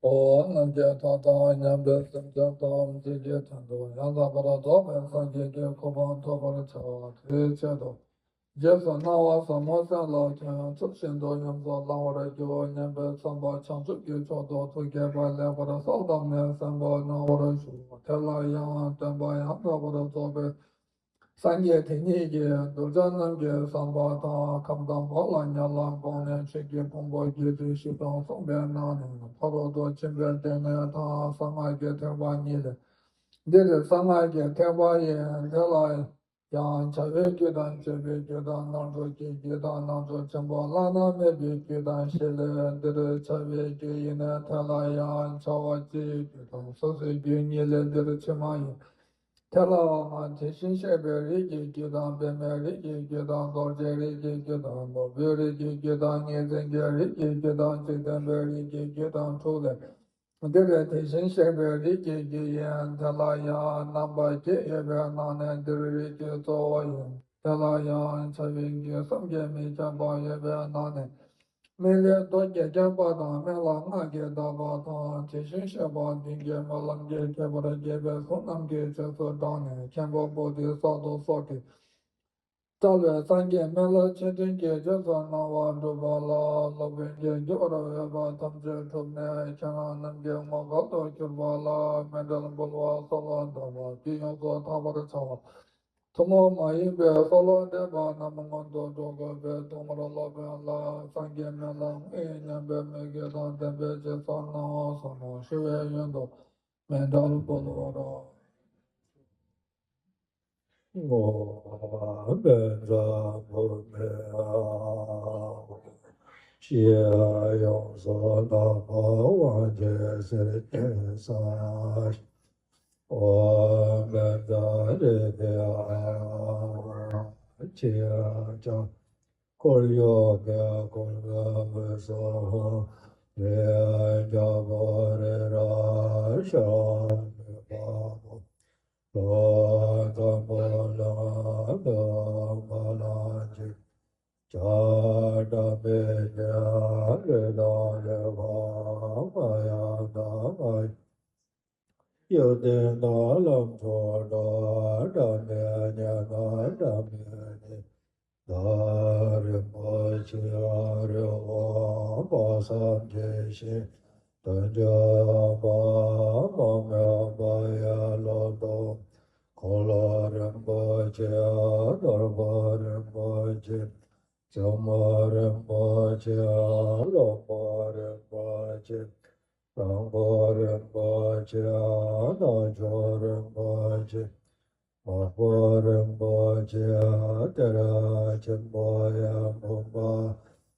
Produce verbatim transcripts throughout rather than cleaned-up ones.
འོ། རྣམ་མཁྱེན་ཐོབ་དང་མཉམ་པའི་སེམས་ཅན་ཐམས་ཅད་ཀྱི་དོན་དུ་ཡང་དག་པར་རྫོགས་པའི་སངས་རྒྱས་ཀྱི་གོ་འཕང་ཐོབ་པར་བྱ་བ་དེའི་ཆེད་དུ། རྗེས་སུ་གནང་བ་ཟབ་མོ་གསན་ལ་དོན་ཚུལ་བཞིན་དུ་ཉམས་སུ་བླང་བར་འགྱུར་སྙམ་པའི་བསམ་པ་བྱང་ཆུབ་ཀྱི་མཆོག་ཏུ་ཐུགས་བསྐྱེད་པ་ལེགས་པར་གསལ་བཏབ་ནས་གསན་པ་གནང་བར་ཞུ། དེ་ལ་ཡང་སྟོན་པ་ཡང་དག་པར་རྫོགས་པའི་སངས་རྒྱས་དེ་ཉིད་ཀྱིས་གདུལ་བྱ་རྣམས་ཀྱི་བསམ་པ་དང་ཁམས་དང་བག་ལ་ཉལ་ལ་དགོངས་ནས་ཆོས་ཀྱི་ཕུང་པོ་བརྒྱད་ཁྲི་བཞི་སྟོང་གསུངས་པའི་ནང་ནས་ཕ་རོལ་ཏུ་ཕྱིན་པའི་སྡེ་སྣོད་དང་གསང་སྔགས་ཀྱི་ཐེག་པ་གཉིས་ལས། འདིར་གསང་སྔགས་ཀྱི་ཐེག་པ་ཡིན། དེ་ལ་ཡང་བྱ་བའི་རྒྱུད་དང་བྱེད་པའི་རྒྱུད་དང་རྣལ་འབྱོར་གྱི་རྒྱུད་དང་རྣལ་འབྱོར་ཆེན་པོ་བླ་ན་མེད་པའི་རྒྱུད་དང་ཞེས་ལས། འདིར་བྱ་བའི་རྒྱུད་ཡིན་ན་དེ་ལ་ཡང་བྱ་བ་སྤྱིའི་རྒྱུད་དང་སོ་སོའི་རྒྱུད་གཉིས་ལས། འདིར་ཕྱི་མ་ཡིན། དེ་ལའང་དེ་བཞིན་གཤེགས་པའི་རིགས་ཀྱི་རྒྱུད་དང་། པདྨའི་རིགས་ཀྱི་རྒྱུད་དང་། རྡོ་རྗེའི་རིགས་ཀྱི་རྒྱུད་དང་། ནོར་བུའི་རིགས་ཀྱི་རྒྱུད་དང་། ཉི་ཚན་གྱི་རིགས་ཀྱི་རྒྱུད་དང་། འཇིག་རྟེན་པའི་རིགས་ཀྱི་རྒྱུད་དང་། དྲུག་ལས། འདིར་དེ་བཞིན་གཤེགས་པའི་རིགས་ཀྱི་རྒྱུད་ཡིན། དེ་ལ་ཡང་རྣམ་པ་བརྒྱད་ཡོད་པའི་ནང་ནས་འདིར་རིགས་ཀྱི་གཙོ་བོ་ཡིན། དེ་ལ་ཡང་བྱ་བའི་རྒྱུད་བསམ་གྱིས་མི་ཁྱབ་པ་ཡོད་པའི་ནང་ནས། སྨན་བླའི་མདོ་བརྒྱད་བརྒྱ་པ་དང་། སྨན་བླ་སྔགས་ཀྱི་བཟླས་པ་དང་། དེ་བཞིན་གཤེགས་པ་བདུན་གྱི་སྨོན་ལམ་གྱི་ཁྱད་པར་རྒྱས་པའི་གཟུངས་རྣམས་ཀྱི་རྗེས་སུ་འབྲངས་ནས། མཁན་པོ་པོ་ཏི་ས་ཏྭ་སོགས་ཀྱིས་བཀྲལ་བའི་སངས་རྒྱས་སྨན་བླ་ཆེ་འབྲིང་གི་རྗེས་སུ་གནང་བ་སྒྲུབ་པ་ལ། སློབ་དཔོན་གྱིས་བགྱི་བར་འོས་པ་ཐམས་ཅད་གྲུབ་ནས། ཁྱེད་རང་རྣམས་ཀྱི་ངོ་སྐལ་དུ་གྱུར་པ་ལ། མཎྜལ་འབུལ་བ་གསོལ་བ་འདེབས་པ་འདི་ཡོངས་སུ་དག་པར་བྱ་བ། ཐུན་མོང་མ་ཡིན་པའི་གསོལ་བ་འདེབས་པ་རྣམས་མངོན་དུ་འགྲོ་དགོས་པས། ཐོག་མར་སློབ་དཔོན་ལ་སངས་རྒྱས་སྨན་བླ་དངོས་ཡིན་སྙམ་པའི་མོས་གུས་དང་ལྡན་པས་རྗེས་སུ་གནང་གསུངས་ནས། ཞུ་བའི་ཡོན་དུ་མཎྜལ་འབུལ་བར། ཨོཾ་པཉྩ་བྷཱུ་མི་ཨཱཿཧཱུྃ། ཡོངས་སུ་དག་པ་དབང་གྱི་ཟེར་ཏེ་ས། ཨོཾ་པཉྩ་རེ་ཏེ་ཨཱཿཧཱུྃ། འཁོར་ཡུག་གི་འཁོར་ལོའི་སོ་ཧོ། རེ་རྒྱལ་པོ་རེ་ར་ཤ་མི་པ་པོ། ལོ་དང་པོ་ལ་དང་པ་ལ་ཅིག་ཅ་དྲ་མི་ཉ་ལེ་ད་ལེ་བ་མ་ཡ་ད་མ་ཡ། ཡོན་ཏན་དང་ལམ་མཆོག་དང་། དྲ་མི་ཉན་དང་དྲ་མི་ཉན། ད་རིན་པོ་ཆེ་རི་བོ་དཔག་བསམ་གྱི་ཤིང་དང་འདྲ་བ་མ་ངེས་པ་ཡ་ལོ་ཏོ་འཁོར་ལོ་རིན་པོ་ཆེ་ནོར་བུ་རིན་པོ་ཆེ་བཙུན་མོ་རིན་པོ་ཆེ་སློབ་མ་རིན་པོ་ཆེ་བཟང་པོ་རིན་པོ་ཆེ་རྣལ་འབྱོར་རིན་པོ་ཆེ་མང་པོ་རིན་པོ་ཆེ་གཏེར་ཆེན་པོ་ཡང་འབུམ་པ་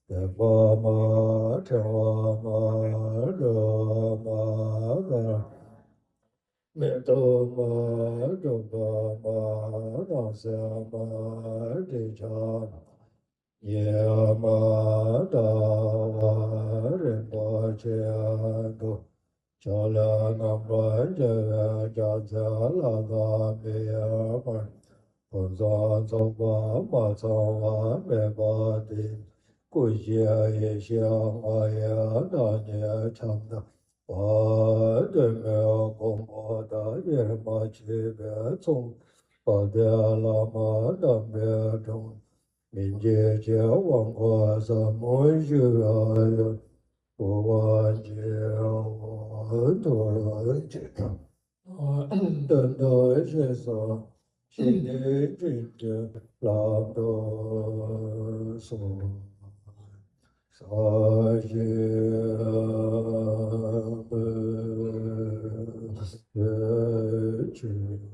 བདེན་པ་མ་ཕྲེང་བ་མ་སྒྲོན་མ་མེ་ཏོག་མ་སྒྲོན་པ་མ་སྣང་གསལ་མ་དྲི་ཆབ་ཉི་མ་ཟླ་བ་རིན་པོ་ཆེ་དུ། ཕྱོགས་ལས་རྣམ་པར་རྒྱལ་བའི་རྒྱལ་མཚན་ལ་དྭགས་མི་ཡི་དཔལ། ཕུན་སུམ་ཚོགས་པ་མ་ཚང་བ་མེད་པ་སྟེ། སྐུ་བཞིའི་ཡེ་ཤེས་ལྔ་ཡི་བདག་ཉིད་ཁྱབ་བདག་པ། གདོད་མའི་གོང་བུ་དང་དབྱེར་མ་མཆིས་པའི་མཚུངས་པ་སྟེ། བླ་མ་དམ་པའི་དྲུང་མི་མཇེད་ཀྱི་དབང་བསྐུར་ཟབ་མོ་ཞུ་བའི་ཡུལ་དབང་གི་དོན་དུ་ཅིག་དོན་དུ་ཞེས་སོ། ཞི་བདེའི་སྤྲིན་གྱི་ལམ་དུ་སོང་། ས་གཞི་མེད་ཕྱིར།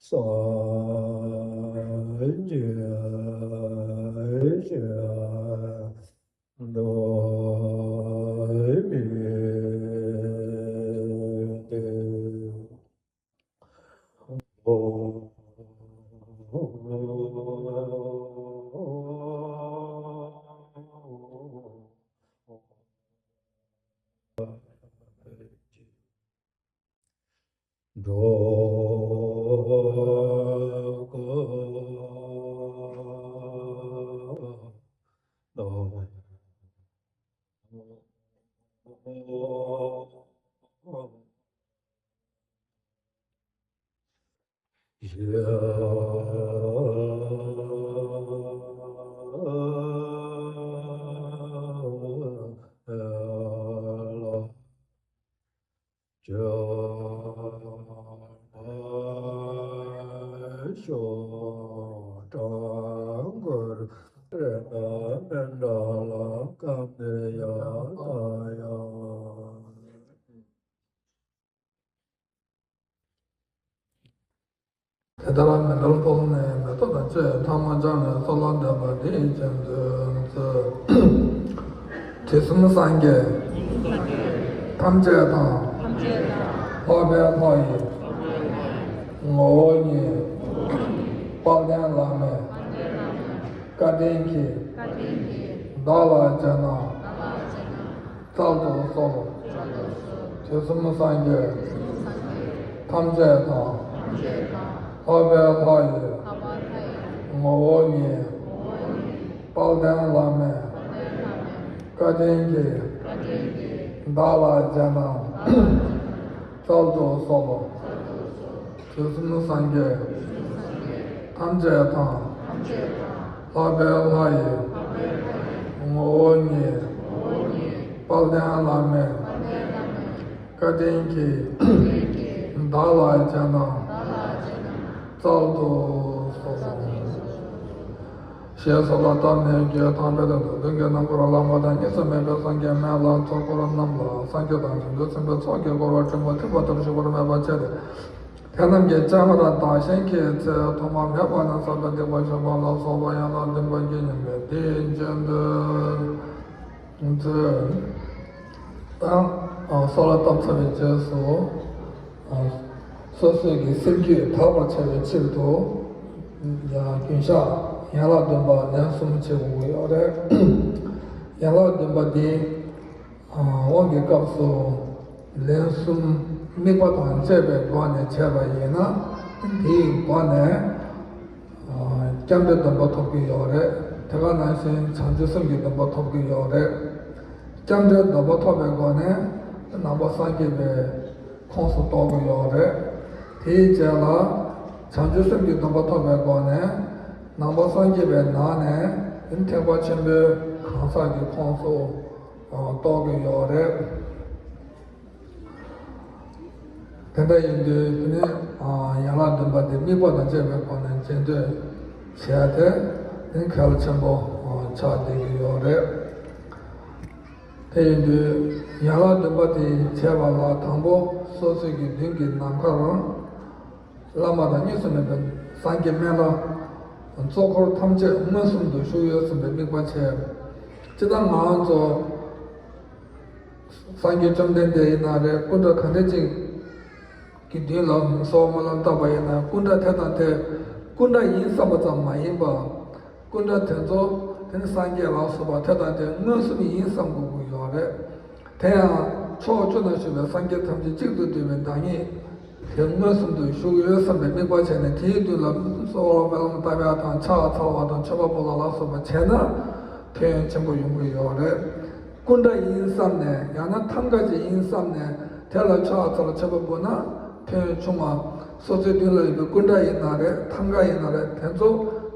སངས་རྒྱས་ཆོས་འདི་མི་འདི། འགྲོ་དགོས་ནོ། དེ་ལྟར་མཎྜལ་ཕུལ་ནས་མེ་ཏོག་དང་བཅས་ཐལ་མོ་སྦྱར་ནས་གསོལ་བ་འདེབས་པ་འདིས་མཚོན་དུ་གསོལ། དུས་གསུམ་སངས་རྒྱས་ཐམས་ཅད་དང་། ལྷག་པའི་ལྷ་ཡི་ངོ་བོ་ཉིད། དཔལ་ལྡན་བླ་མའི་བཀའ་དྲིན་གྱིས། བདག་ལ་སྤྱན་དང་། སྩལ་དུ་གསོལ། དུས་གསུམ་སངས་རྒྱས་ཐམས་ཅད་དང་། ལྷག་པའི་ལྷ་ཡི་ངོ་བོ་ཉིད། དཔལ་ལྡན་བླ་མའི་བཀའ་དྲིན་གྱིས། བདག་ལ་སྤྱན་དང་། སྩལ་དུ་གསོལ། དུས་གསུམ་སངས་རྒྱས་ཐམས་ཅད་དང་། ལྷག་པའི་ལྷ་ཡི་ངོ་བོ་ཉིད། དཔལ་ལྡན་བླ་མའི་བཀའ་དྲིན་གྱིས། བདག་ལ་སྤྱན་དང་། སྩལ་དུ་གསོལ། ཞེས་གསོལ་བ་བཏབ་ནས་རྒྱུད་དམ་པའི་དོན་དུ་མདུན་གྱི་ནམ་མཁར་བླ་མ་དང་གཉིས་སུ་མེད་པའི་སངས་རྒྱས་སྨན་བླ་ཚོགས་འཁོར་རྣམས་ལ་སངས་རྒྱས་དང་བྱང་ཆུབ་སེམས་དཔའི་ཚོགས་ཀྱིས་བསྐོར་བ་དྲིན་ཕུ་ཐིགས་པ་ལྟར་བཞུགས་པར་མོས་པ་བྱས་ཏེ། དེ་རྣམས་ཀྱི་སྤྱན་སྔར་བདག་གཞན་གྱི་ཚེ་ཐོག་མ་མེད་པ་ནས་བསགས་པའི་སྡིག་པ་བཤགས་པ་ལ་སོགས་པ་ཡན་ལག་བདུན་པ་བགྱིས་སྙིང་པོའི་དེའི་རྗེས་ཟློས་མཛོད། ད་གསོལ་བ་བཏབ་ཚར་བའི་རྗེས་སུ། སོ་སོའི་གི་སེམས་རྒྱུད་དག་པར་བྱ་བའི་ཕྱིར་དུ། ཡང་རྒྱུན་བཤགས་ཡན་ལག་བདུན་པ་ལན་གསུམ་བྱེད་དགོས་ཀྱི་ཡོད་རེད། ཡན་ལག་བདུན་པ་འདི་དབང་གི་སྐབས་སུ་ལན་གསུམ་དམིགས་པ་དང་བཅས་པའི་སྒོ་ནས་བྱས་པ་ཡིན་ན། དེའི་སྒོ་ནས་སྐྱབས་འགྲོའི་སྡོམ་པ་ཐོབ་ཀྱི་ཡོད་རེད། དེ་ག་ནང་བཞིན་བྱང་ཆུབ་སེམས་ཀྱི་སྡོམ་པ་ཐོབ་ཀྱི་ཡོད་རེད། སྐྱབས་འགྲོའི་སྡོམ་པ་ཐོབ་པའི་སྒོ་ནས་ནང་པ་སངས་རྒྱས་པའི་ཁོངས་སུ་གཏོགས་ཀྱི་ཡོད་རེད། དེའི་རྗེས་ལ་བྱང་ཆུབ་སེམས་ཀྱི་སྡོམ་པ་ཐོབ་པའི་སྒོ་ནས་ནང་པ་སངས་རྒྱས་པའི་ནང་ནས་ཐེག་པ་ཆེན་པོའི་གང་ཟག་གི་ཁོངས་སུ་གཏོགས་ཀྱི་ཡོད་རེད། དེ་འདྲ་ཡིན་དུས་དེ་ནི་ཡན་ལག་བདུན་པ་དེ་དམིགས་པ་དང་བཅས་པའི་སྒོ་ནས་རྗེས་ཟློས་བྱས་ཏེ་དེ་ནི་གལ་ཆེན་པོ་ཆགས་བསྡད་ཀྱི་ཡོད་རེད། དེ་ཡིན་དུས་ཡན་ལག་བདུན་པ་དེ་བྱས་པ་ལ་དང་པོ་སོ་སོའི་གི་མདུན་གྱི་ནམ་མཁར་བླ་མ་དང་གཉིས་སུ་མེད་པའི་སངས་རྒྱས་སྨན་བླ་གཙོ་འཁོར་ཐམས་ཅད་མངོན་སུམ་དུ་བཞུགས་ཡོད་བསམ་པའི་དམིགས་པ་བྱས། སྤྱིར་བཏང་ང་ཚོ་སངས་རྒྱས་བཅོམ་ལྡན་འདས་ཡིན་ན་རེད། སྐུ་འདྲ་ག་འདྲ་ཅིག་གི་མདུན་ལ་གསོལ་བ་སྨོན་ལམ་བཏབ་པ་ཡིན་ན་སྐུ་འདྲ་དེ་དང་དེ་སྐུ་འདྲ་ཡིན་བསམ་པ་ཙམ་མ་ཡིན་པ། སྐུ་འདྲ་དེ་ཚོ་དེ་ནི་སངས་རྒྱས་ལ་སོགས་པ་དེ་དང་དེ་མངོན་སུམ་ཡིན་བསམ་དགོས་ཀྱི་ཡོད་རེད། དེ་ཡང་ཕྱོགས་བཅུ་ན་བཞུགས་པའི་སངས་རྒྱས་ཐམས་ཅད་གཅིག་ཏུ་བསྡུས་པའི་བདག་ཉིད་དེ་མངོན་སུམ་དུ་བཞུགས་ཡོད་བསམ་པའི་དམིགས་པ་བྱས་ནས་དེའི་མདུན་ལ་གསོལ་བ་སྨོན་ལམ་བཏབ་ཡག་དང་ཕྱག་འཚལ་བ་དང་མཆོད་པ་འབུལ་བ་ལ་སོགས་པ་བྱས་ན་ཕན་ཡོན་ཆེན་པོ་ཡོང་གི་ཡོད་རེད། སྐུ་འདྲ་ཡིན་བསམ་ནས་ཡང་ན་ཐང་ག་ཅིག་ཡིན་བསམ་ནས་དེ་ལ་ཕྱག་འཚལ་མཆོད་པ་འབུལ་ན་ཕན་ཡོན་ཆུང་བ། སོ་སོའི་མདུན་ལ་ཡོད་པའི་སྐུ་འདྲ་ཡིན་ན་རེད། ཐང་ག་ཡིན་ན་རེད། དེ་ཚོ་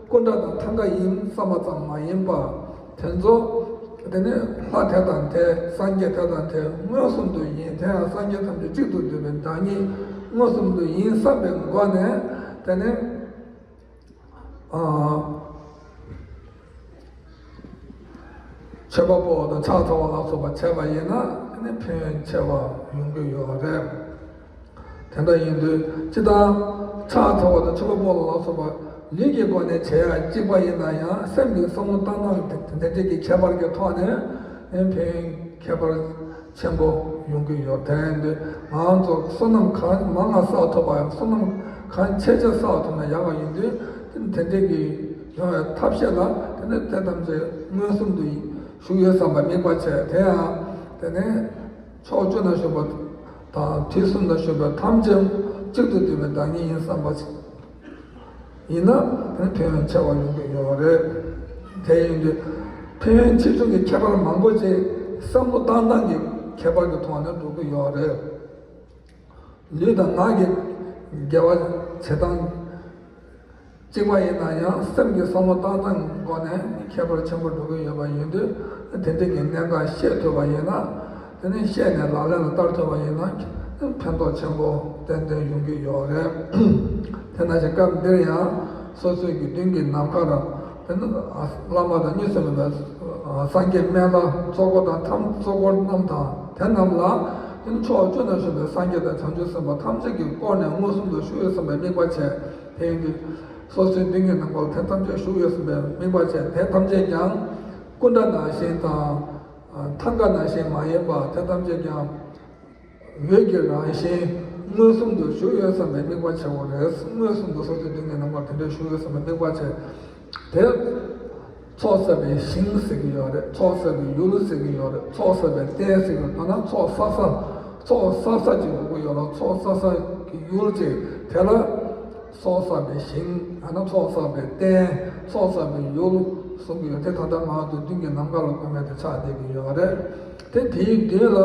སྐུ་འདྲ་དང་ཐང་ག་ཡིན་བསམ་པ་ཙམ་མ་ཡིན་པ། དེ་ཚོ་དེ་ནི་ལྷ་དེ་དང་དེ་སངས་རྒྱས་དེ་དང་དེ་མངོན་སུམ་དུ་ཡིན། དེ་ཡང་སངས་རྒྱས་ཐམས་ཅད་གཅིག་ཏུ་བསྡུས་པའི་བདག་ཉིད་མངོན་སུམ་དུ་ཡིན་བསམ་པའི་སྒོ་ནས་དེ་ནི། ཨ། མཆོད་པ་འབུལ་བ་དང་ཕྱག་འཚལ་བ་ལ་སོགས་པ་བྱས་པ་ཡིན་ན་དེ་ནི་ཕན་ཡོན་ཆེ་བ་ཡོང་གི་ཡོད་རེད། དེ་འདྲ་ཡིན་དུས་སྤྱིར་བཏང་ཕྱག་འཚལ་བ་དང་མཆོད་པ་སྤོ་ལོ་ལ་སོགས་པ་ལུས་ཀྱི་སྒོ་ནས་བྱེད་ཡ་གཅིག་པ་ཡིན་ན་ཡང་སེམས་ཀྱི་བསམ་བློ་བཏང་སྟངས་དེ་འདྲ་གི་ཁྱད་པར་གྱི་ཐོག་ནས་ཕན་ཡོན་ཁྱད་པར་ཆེན་པོ་ཡོང་གི་ཡོད། དེ་ཡིན་དུས་ང་ཚོ་བསོད་ནམས་གང་མང་ང་བསགས་ཐུབ་པ་ཡང་བསོད་ནམས་གང་ཆེ་ཆེ་བསགས་ཐུབ་ན་ཡག་པ་ཡིན་དུས་དེ་འདྲ་གི་ཡོང་བའི་ཐབས་ཤེས་ལ་དེ་ནས་དེ་ཐམས་ཅད་མངོན་སུམ་དུ་ཞུགས་ཡོད་བསམ་པ་དམིགས་པ་བྱས། དེ་ཡང་དེ་ནས་ཕྱོགས་བཅུ་ན་བཞུགས་པ་དང་དུས་གསུམ་ན་བཞུགས་པ་ཐམས་ཅད་གཅིག་ཏུ་བསྡུས་པའི་བདག་ཉིད་ཡིན་བསམ་པ་ཡིན་ན་དེ་ནི་ཕན་ཡོན་ཆེ་བ་ཡོང་གི་ཡོད་རེད། དེ་ཡིན་དུས་ཕན་ཡོན་ཆེ་ཆུང་གི་ཁྱད་པར་མང་པོ་ཅིག་བསམ་བློ་བཏང་སྟངས་ཀྱི་ཁྱད་པར་གྱི་ཐོག་ནས་འགྲོ་གི་ཡོད་རེད། ལུས་དང་ངག་གི་དགེ་བ་བྱེད་སྟངས་གཅིག་པ་ཡིན་ན་ཡང་སེམས་ཀྱི་བསམ་བློ་བཏང་སྟངས་སྒོ་ནས་ཁྱད་པར་ཆེན་པོ་འགྲོ་གི་ཡོད་པ་ཡིན་དུས་དེ་འདྲ་གི་གནད་འགག་ཤེས་ཐུབ་པ་ཡིན་ན། དེ་ནས་ཤེས་ནས་ལག་ལེན་ལ་བསྟར་ཐུབ་པ་ཡིན་ན་ཕན་ཐོགས་ཆེན་པོ་ཏན་ཏན་ཡོང་གི་ཡོད་རེད། དེ་ནང་བཞིན་སྐབས་འདིར་ཡང་སོ་སོའི་དགེ་འདུན་གྱི་ནམ་མཁར་དེ་ནི་བླ་མ་དང་མཉམ་དུ་ཡོད་པའི་སངས་རྒྱས་སྨན་བླ་གཙོ་འཁོར་དང་ཐམས་གཙོ་འཁོར་རྣམས་དང་དེ་རྣམས་ལ་དེ་ནི་ཕྱོགས་བཅུ་ན་བཞུགས་པའི་སངས་རྒྱས་དང་བྱང་ཆུབ་སེམས་དཔའ་ཐམས་ཅད་ཀྱིས་བསྐོར་ནས་མངོན་སུམ་དུ་བཞུགས་ཡོད་བསམ་པའི་དམིགས་པ་བྱས། དེ་ཡིན་དུས་སོ་སོའི་མདུན་གྱི་ནམ་མཁར་དེ་ཐམས་ཅད་བཞུགས་ཡོད་བསམ་པའི་དམིགས་པ་བྱས། དེ་ཐམས་ཅད་ཀྱང་སྐུ་འདྲ་ནང་བཞིན་དང་ཐང་ག་ནང་བཞིན་མ་ཡིན་པ་དེ་ཐམས་ཅད་ཀྱང་འོད་ཀྱི་རང་བཞིན་མངོན་སུམ་དུ་བཞུགས་ཡོད་བསམ་པའི་དམིགས་པ་བྱེད་དགོས་རེད། མངོན་སུམ་དུ་སོ་སོའི་མདུན་གྱི་ནམ་མཁར་དེ་འདྲ་བཞུགས་ཡོད་བསམ་པའི་དམིགས་པ་བྱས། དེ་ཚོགས་བསགས་པའི་ཞིང་ཟེར་གྱི་ཡོད་རེད། ཚོགས་བསགས་པའི་ཡུལ་ཟེར་གྱི་ཡོད་རེད། ཚོགས་བསགས་པའི་རྟེན་ཟེར་གྱི་ཡོད་རེད། ད་ནི་ཚོགས་བསགས་ས་ཚོགས་བསགས་ས་ཅིག་དགོས་ཀྱི་ཡོད་ལ་ཚོགས་བསགས་ས་གི་ཡུལ་ཅིག་དེ་ལ་ཚོགས་བསགས་པའི་ཞིང་ཨ་ན་ཚོགས་བསགས་པའི་རྟེན་ཚོགས་བསགས་པའི་ཡུལ་གསུང་གི་ཡོད། དེ་ད་ལྟ་ང་ཚོ་མདུན་གྱི་ནམ་མཁའ་ལ་བཀོད་མེད་དེ་ཆགས་བསྡད་ཀྱི་ཡོད་རེད། དེ་དེའི་མདུན་ལ་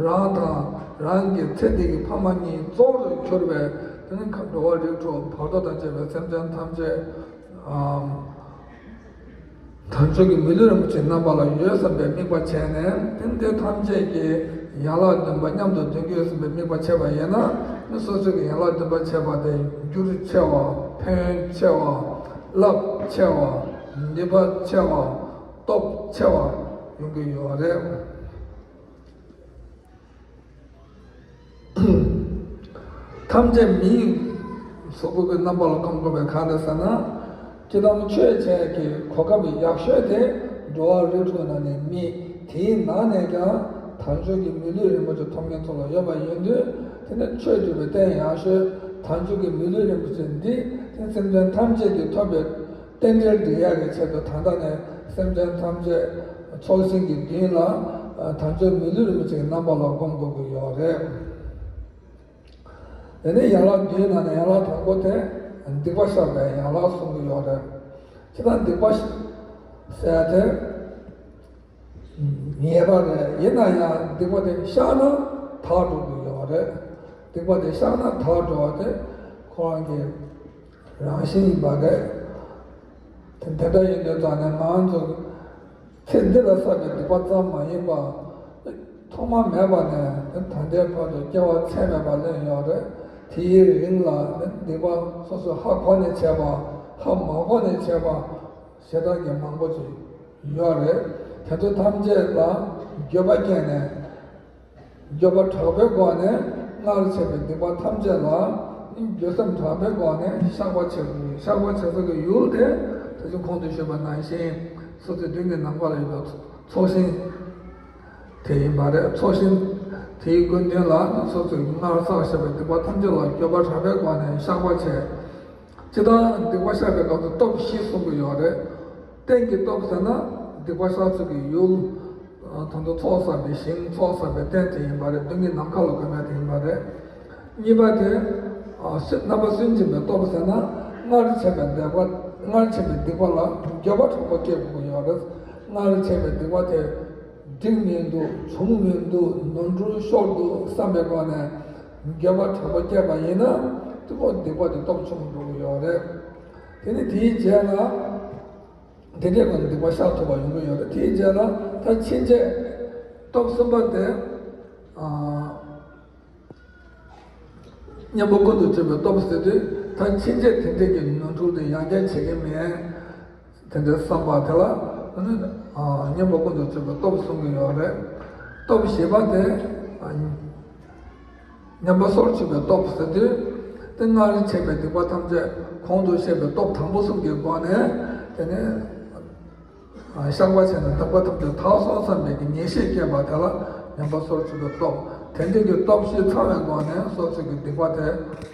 རང་དང་རང་གི་ཚེ་འདི་གི་ཕ་མ་གཉིས་གཙོ་བོར་གྱུར་པའི་དེ་ནི་འགྲོ་བ་རིགས་དྲུག་བར་དོ་དང་བཅས་པའི་སེམས་ཅན་ཐམས་ཅད་དལ་འབྱོར་གྱི་མི་ལུས་རིན་པོ་ཆེ་རྣམ་པ་ལ་ཡོད་བསམ་པའི་དམིགས་པ་བྱས་ནས་དེ་འདི་ཐམས་ཅད་ཀྱི་ཡན་ལག་བདུན་པ་མཉམ་དུ་འདོན་གྱི་ཡོད་བསམ་པའི་དམིགས་པ་བྱས་པ་ཡིན་ན་ནི་སོ་སོ་གི་ཡན་ལག་བདུན་པ་བྱས་པ་དེ་རྒྱུ་ཆེ་བ་ཕན་ཡོན་ཆེ་བ་རླབས་ཆེ་བ་ནུས་པ་ཆེ་བ་སྟོབས་ཆེ་བ་ཡོང་གི་ཡོད་རེད། ཐམས་ཅད་མིའི་གཟུགས་པོ་གི་རྣམ་པ་ལ་བསྒོམ་དགོས་པའི་གང་རེད་ཟེར་ན། སྤྱིར་བཏང་ཆོས་བྱེད་ཀྱི་གོ་སྐབས་ཡག་ཤོས་དེ་འགྲོ་བ་རིགས་དྲུག་ནང་ནས་མི་དེའི་ནང་ནས་ཀྱང་དལ་འབྱོར་གྱི་མི་ལུས་རིན་པོ་ཆེ་ཐོབ་མཁན་ཚོ་ལ་ཡོད་པ་ཡིན་དུས་དེ་ནི་ཆོས་སྒྲུབ་པའི་རྟེན་ཡག་ཤོས་དལ་འབྱོར་གྱི་མི་ལུས་རིན་པོ་ཆེ་འདི་དེ་སེམས་ཅན་ཐམས་ཅད་ཀྱིས་ཐོབ་པའི་རྟེན་འབྲེལ་འགྲིག་ཡག་གི་ཆེད་དུ་ད་ལྟ་ནས་སེམས་ཅན་ཐམས་ཅད་ཚོགས་ཞིང་གི་མདུན་ལ་དལ་འབྱོར་མི་ལུས་རིན་པོ་ཆེ་གི་རྣམ་པ་ལ་བསྒོམ་དགོས་ཀྱི་ཡོད་རེད། དེ་ནས་ཡན་ལག་བདུན་ནང་ནས་ཡན་ལག་དང་པོ་དེ་སྡིག་པ་བཤགས་པའི་ཡན་ལག་གསུང་གི་ཡོད་རེད། ཁྱེད་རང་སྡིག་པ་ཟེར་དེ་ཉེས་པ་རེད། ཡིན་ན་ཡང་སྡིག་པ་དེ་བཤགས་ན་དག་འགྲོ་གི་ཡོད་རེད། སྡིག་པ་དེ་བཤགས་ན་དག་འགྲོ་བ་དེ་ཁོ་རང་གི་རང་བཞིན་ཡིན་པ་རེད། དེ་འདྲ་ཡིན་དུས་ཙང་ནས་ང་ཚོ་ཚེ་འདི་ལ་བསགས་པའི་སྡིག་པ་ཙམ་མ་ཡིན་པ། ཐོག་མ་མེད་པ་ནས་ད་ལྟའི་བར་དུ་སྐྱེ་བ་ཚད་མེད་པ་ལེན་ཡོད་རེད། དེའི་རིང་ལ་སྡིག་པ་སོ་སོས་ཧ་གོ་ནས་བྱས་པ་ཧ་མ་གོ་ནས་བྱས་པ་ཞེ་དྲག་གི་མང་པོ་ཅིག་ཡོད་རེད། དེ་ཚོ་ཐམས་ཅད་ལ་འགྱོད་པ་སྐྱེས་ནས། འགྱོད་པ་དྲག་པོའི་སྒོ་ནས་སྔར་བྱས་པའི་སྡིག་པ་ཐམས་ཅད་ལ་འགྱོད་སེམས་དྲག་པོའི་སྒོ་ནས་བཤགས་པ་བྱེད་དགོས། བཤགས་པ་བྱེད་ས་ཀྱི་ཡུལ་དེ་ད་ཅི་གོང་དུ་ཞུས་པ་ནང་བཞིན་སོ་སོའི་མདུན་གྱི་ནམ་མཁའ་ལ་ཡོད་པའི་ཚོགས་ཞིང་དེ་ཡིན་པ་རེད། ཚོགས་ཞིང་དེའི་སྐུ་མདུན་ལ་སོ་སོས་སྔར་བསགས་བཞག་པའི་སྡིག་པ་ཐམས་ཅད་ལ་འགྱོད་པ་དྲག་པོའི་སྒོ་ནས་བཤགས་པ་བྱས། སྤྱིར་བཏང་སྡིག་པ་བཤགས་པའི་སྐབས་སུ་སྟོབས་བཞི་གསུང་གི་ཡོད་རེད། རྟེན་གྱི་སྟོབས་ཟེར་ན་སྡིག་པ་བཤགས་ཚུལ་གྱི་ཡུལ། ད་དུང་ཚོགས་བསགས་པའི་ཞིང་ཚོགས་བསགས་པའི་རྟེན་དེ་ཡིན་པ་རེད། མདུན་གྱི་ནམ་མཁའ་ལ་བཀོད་མེད་དེ་ཡིན་པ་རེད། གཉིས་པ་དེ་རྣམ་པ་སུན་འབྱིན་པའི་སྟོབས་ཟེར་ན་སྔར་བྱས་པའི་སྡིག་པ་སྔར་བྱས་པའི་སྡིག་པ་ལ་འགྱོད་པ་དྲག་པོ་སྐྱེ་དགོས་ཀྱི་ཡོད་རེད། སྔར་བྱས་པའི་སྡིག་པ་དེ་འགྲིག་མི་འདུག་བྱུང་མི་འདུག་ནོར་འཁྲུལ་ཤོར་འདུག་བསམ་པའི་སྒོ་ནས་འགྱོད་པ་དྲག་པོ་སྐྱེས་པ་ཡིན་ན་དེ་ཁོ་སྡིག་པ་དེ་སྟོབས་ཆུང་དུ་འགྲོ་གི་ཡོད་རེད། དེ་ནི་དེའི་རྗེས་ལ། དེ་འདྲའི་སྒོ་ནས་སྡིག་པ་བཤགས་ཐུབ་པ་ཡོང་གི་ཡོད་རེད། དེའི་རྗེས་ལ་ད་ཕྱིན་ཆད་སྟོབས་གསུམ་པ་དེ། གཉེན་པོ་ཀུན་ཏུ་སྤྱོད་པའི་སྟོབས་ཟེར་དུས་ད་ཕྱིན་ཆད་དེ་འདྲའི་གི་ནོར་འཁྲུལ་དེ་ཡང་བསྐྱར་བྱེད་ཀྱི་མེད། དེ་འདྲའི་བསམ་པ་དེ་ལ་གཉེན་པོ་ཀུན་ཏུ་སྤྱོད་པའི་སྟོབས་གསུང་གི་ཡོད་རེད། སྟོབས་བཞི་པ་དེ། ཉམས་པ་སོར་ཆུད་པའི་སྟོབས་ཟེར་དུས། དེ་སྔར་བྱས་པའི་སྡིག་པ་ཐམས་ཅད་གོང་དུ་བཤད་པའི་སྟོབས་དང་པོ་གསུམ་གྱི་སྒོ་ནས། དེ་ནས་བཤགས་པ་བྱས་ནས་སྡིག་པ་ཐམས་ཅད་དག་སོང་བསམ་པའི་གི་ངེས་ཤེས་སྐྱེས་པ་དེ་ལ་ཉམས་པ་སོར་ཆུད་པའི་སྟོབས། དེ་འདྲའི་གི་སྟོབས་བཞི་ཚང་བའི་སྒོ་ནས་སོ་སོའི་གི་སྡིག་པ་དེ་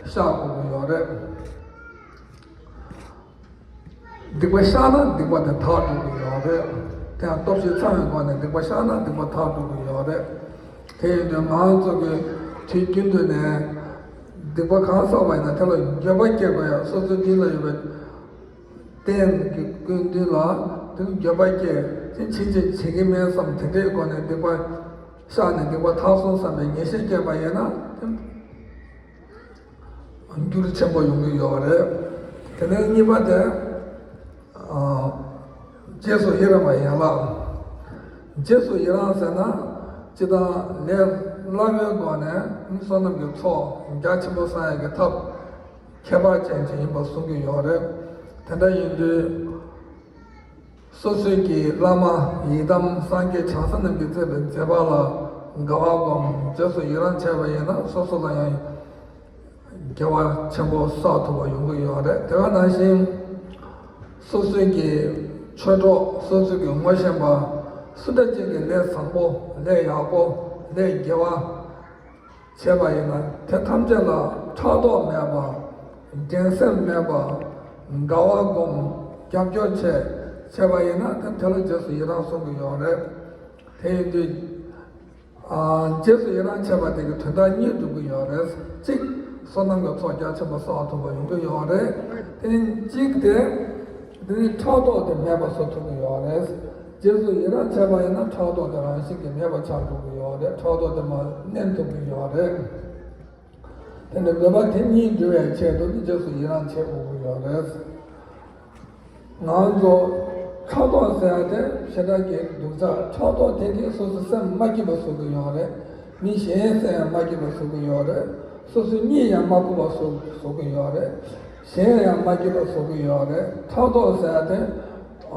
བཤགས་དགོས་ཀྱི་ཡོད་རེད། སྡིག་པ་བཤགས་ན་སྡིག་པ་དེ་དག་འགྲོ་གི་ཡོད་རེད། དེ་ཡང་སྟོབས་བཞི་ཚང་བའི་སྒོ་ནས་སྡིག་པ་བཤགས་ན་སྡིག་པ་དག་འགྲོ་གི་ཡོད་རེད། དེ་ཡིན་དུས་ང་ཚོ་གི་དུས་རྒྱུན་དུ་ནས་སྡིག་པ་གང་བསགས་པ་ཡིན་ན་དེ་ལ་འགྱོད་པ་སྐྱེ་དགོས་ཡ། སོ་སོའི་མདུན་ལ་ཡོད་པའི་རྟེན་གྱི་སྐུ་མདུན་ལ་དེ་འགྱོད་པ་སྐྱེ། དེ་ཕྱིན་ཆད་བྱེད་ཀྱི་མེད་བསམ། དེ་འདྲའི་སྒོ་ནས་སྡིག་པ་བཤགས་ནས་སྡིག་པ་དག་སོང་བསམ་པའི་ངེས་ཤེས་སྐྱེས་པ་ཡིན་ན། འགྱུར་ཆེན་པོ་ཡོང་གི་ཡོད་རེད། དེ་ནས་གཉིས་པ་དེ། ཨ། རྗེས་སུ་ཡི་རང་བ་ཡན་ལག་རྗེས་སུ་ཡི་རང་ཟེར་ན། སྤྱིར་བཏང་ལས་སླ་བའི་སྒོ་ནས་བསོད་ནམས་ཀྱི་ཚོགས་རྒྱ་ཆེན་པོ་བསགས་ཡག་གི་ཐབས་ཁྱད་པར་ཅན་ཅིག་ཡིན་པར་གསུང་གི་ཡོད་རེད། དེ་འདྲ་ཡིན་དུས། སོ་སོའི་གི་བླ་མ་ཡི་དམ་སངས་རྒྱས་བྱང་སེམས་རྣམས་ཀྱིས་མཛད་པའི་མཛད་པ་ལ་དགའ་བ་སྒོམ། རྗེས་སུ་ཡི་རང་བྱས་པ་ཡིན་ན་སོ་སོ་ལ་ཡང་དགེ་བ་ཆེན་པོ་བསགས་ཐུབ་པ་ཡོང་གི་ཡོད་རེད། དེ་ག་ནང་བཞིན་སོ་སོའི་གི་ཆོས་གྲོགས། སོ་སོའི་གི་ངོ་ཤེས་པ་སུ་འདྲ་ཅིག་གིས་ལས་བཟང་པོ། ལས་ཡག་པོ། ལས་དགེ་བ་བྱས་པ་ཡིན་ན། དེ་ཐམས་ཅད་ལ་ཕྲག་དོག་མེད་པ། འགྲན་སེམས་མེད་པ། དགའ་བ་སྒོམ། རྒྱབ་སྐྱོར་བྱས། བྱས་པ་ཡིན་ན་དེ་དེ་ལ་རྗེས་སུ་ཡི་རང་གསུང་གི་ཡོད་རེད། དེ་ཡིན་དུས། ཨ། རྗེས་སུ་ཡི་རང་བྱས་པ་དེ་གི་དོན་དག་གཉིས་འགྲུབ་ཀྱི་ཡོད་རེད། གཅིག་བསོད་ནམས་ཀྱི་ཚོགས་རྒྱ་ཆེན་པོ་བསགས་ཐུབ་པ་ཡོང་གི་ཡོད་རེད། དེ་གཅིག་དེ། དེ་ནི་ཕྲག་དོག་དེ་མེད་པ་བཟོ་ཐུབ་ཀྱི་ཡོད་རེད། རྗེས་སུ་ཡི་རང་བྱས་པ་ཡིན་ན་ཕྲག་དོག་དེ་རང་བཞིན་གྱིས་མེད་པ་ཆགས་ཐུབ་ཀྱི་ཡོད་རེད། ཕྲག་དོག་དེ་མར་མནན་ཐུབ་ཀྱི་ཡོད་རེད། དེ་ནི་དགོས་པ་དེ་གཉིས་འགྲུབ་པའི་ཆེད་དུ་ནི་རྗེས་སུ་ཡི་རང་བྱེད་དགོས་ཀྱི་ཡོད་རེད། ང་ཚོ་ཕྲག་དོག་ཟེར་ཡ་དེ་ཞེ་དྲག་གི་སྡུག་ཅག་ཕྲག་དོག་དེ་གིས་སོ་སོའི་སེམས་མ་སྐྱིད་པ་བཟོ་གི་ཡོད་རེད། མི་གཞན་སེམས་ཡང་མ་སྐྱིད་པ་བཟོ་གི་ཡོད་རེད། སོ་སོའི་གཉིད་ཡང་མ་ཁུག་པ་བཟོ་བཟོ་གི་ཡོད་རེད། གཞན་ཡང་མ་སྐྱིད་པ་བཟོ་གི་ཡོད་རེད། ཕྲག་དོག་ཟེར་ཡ་དེ།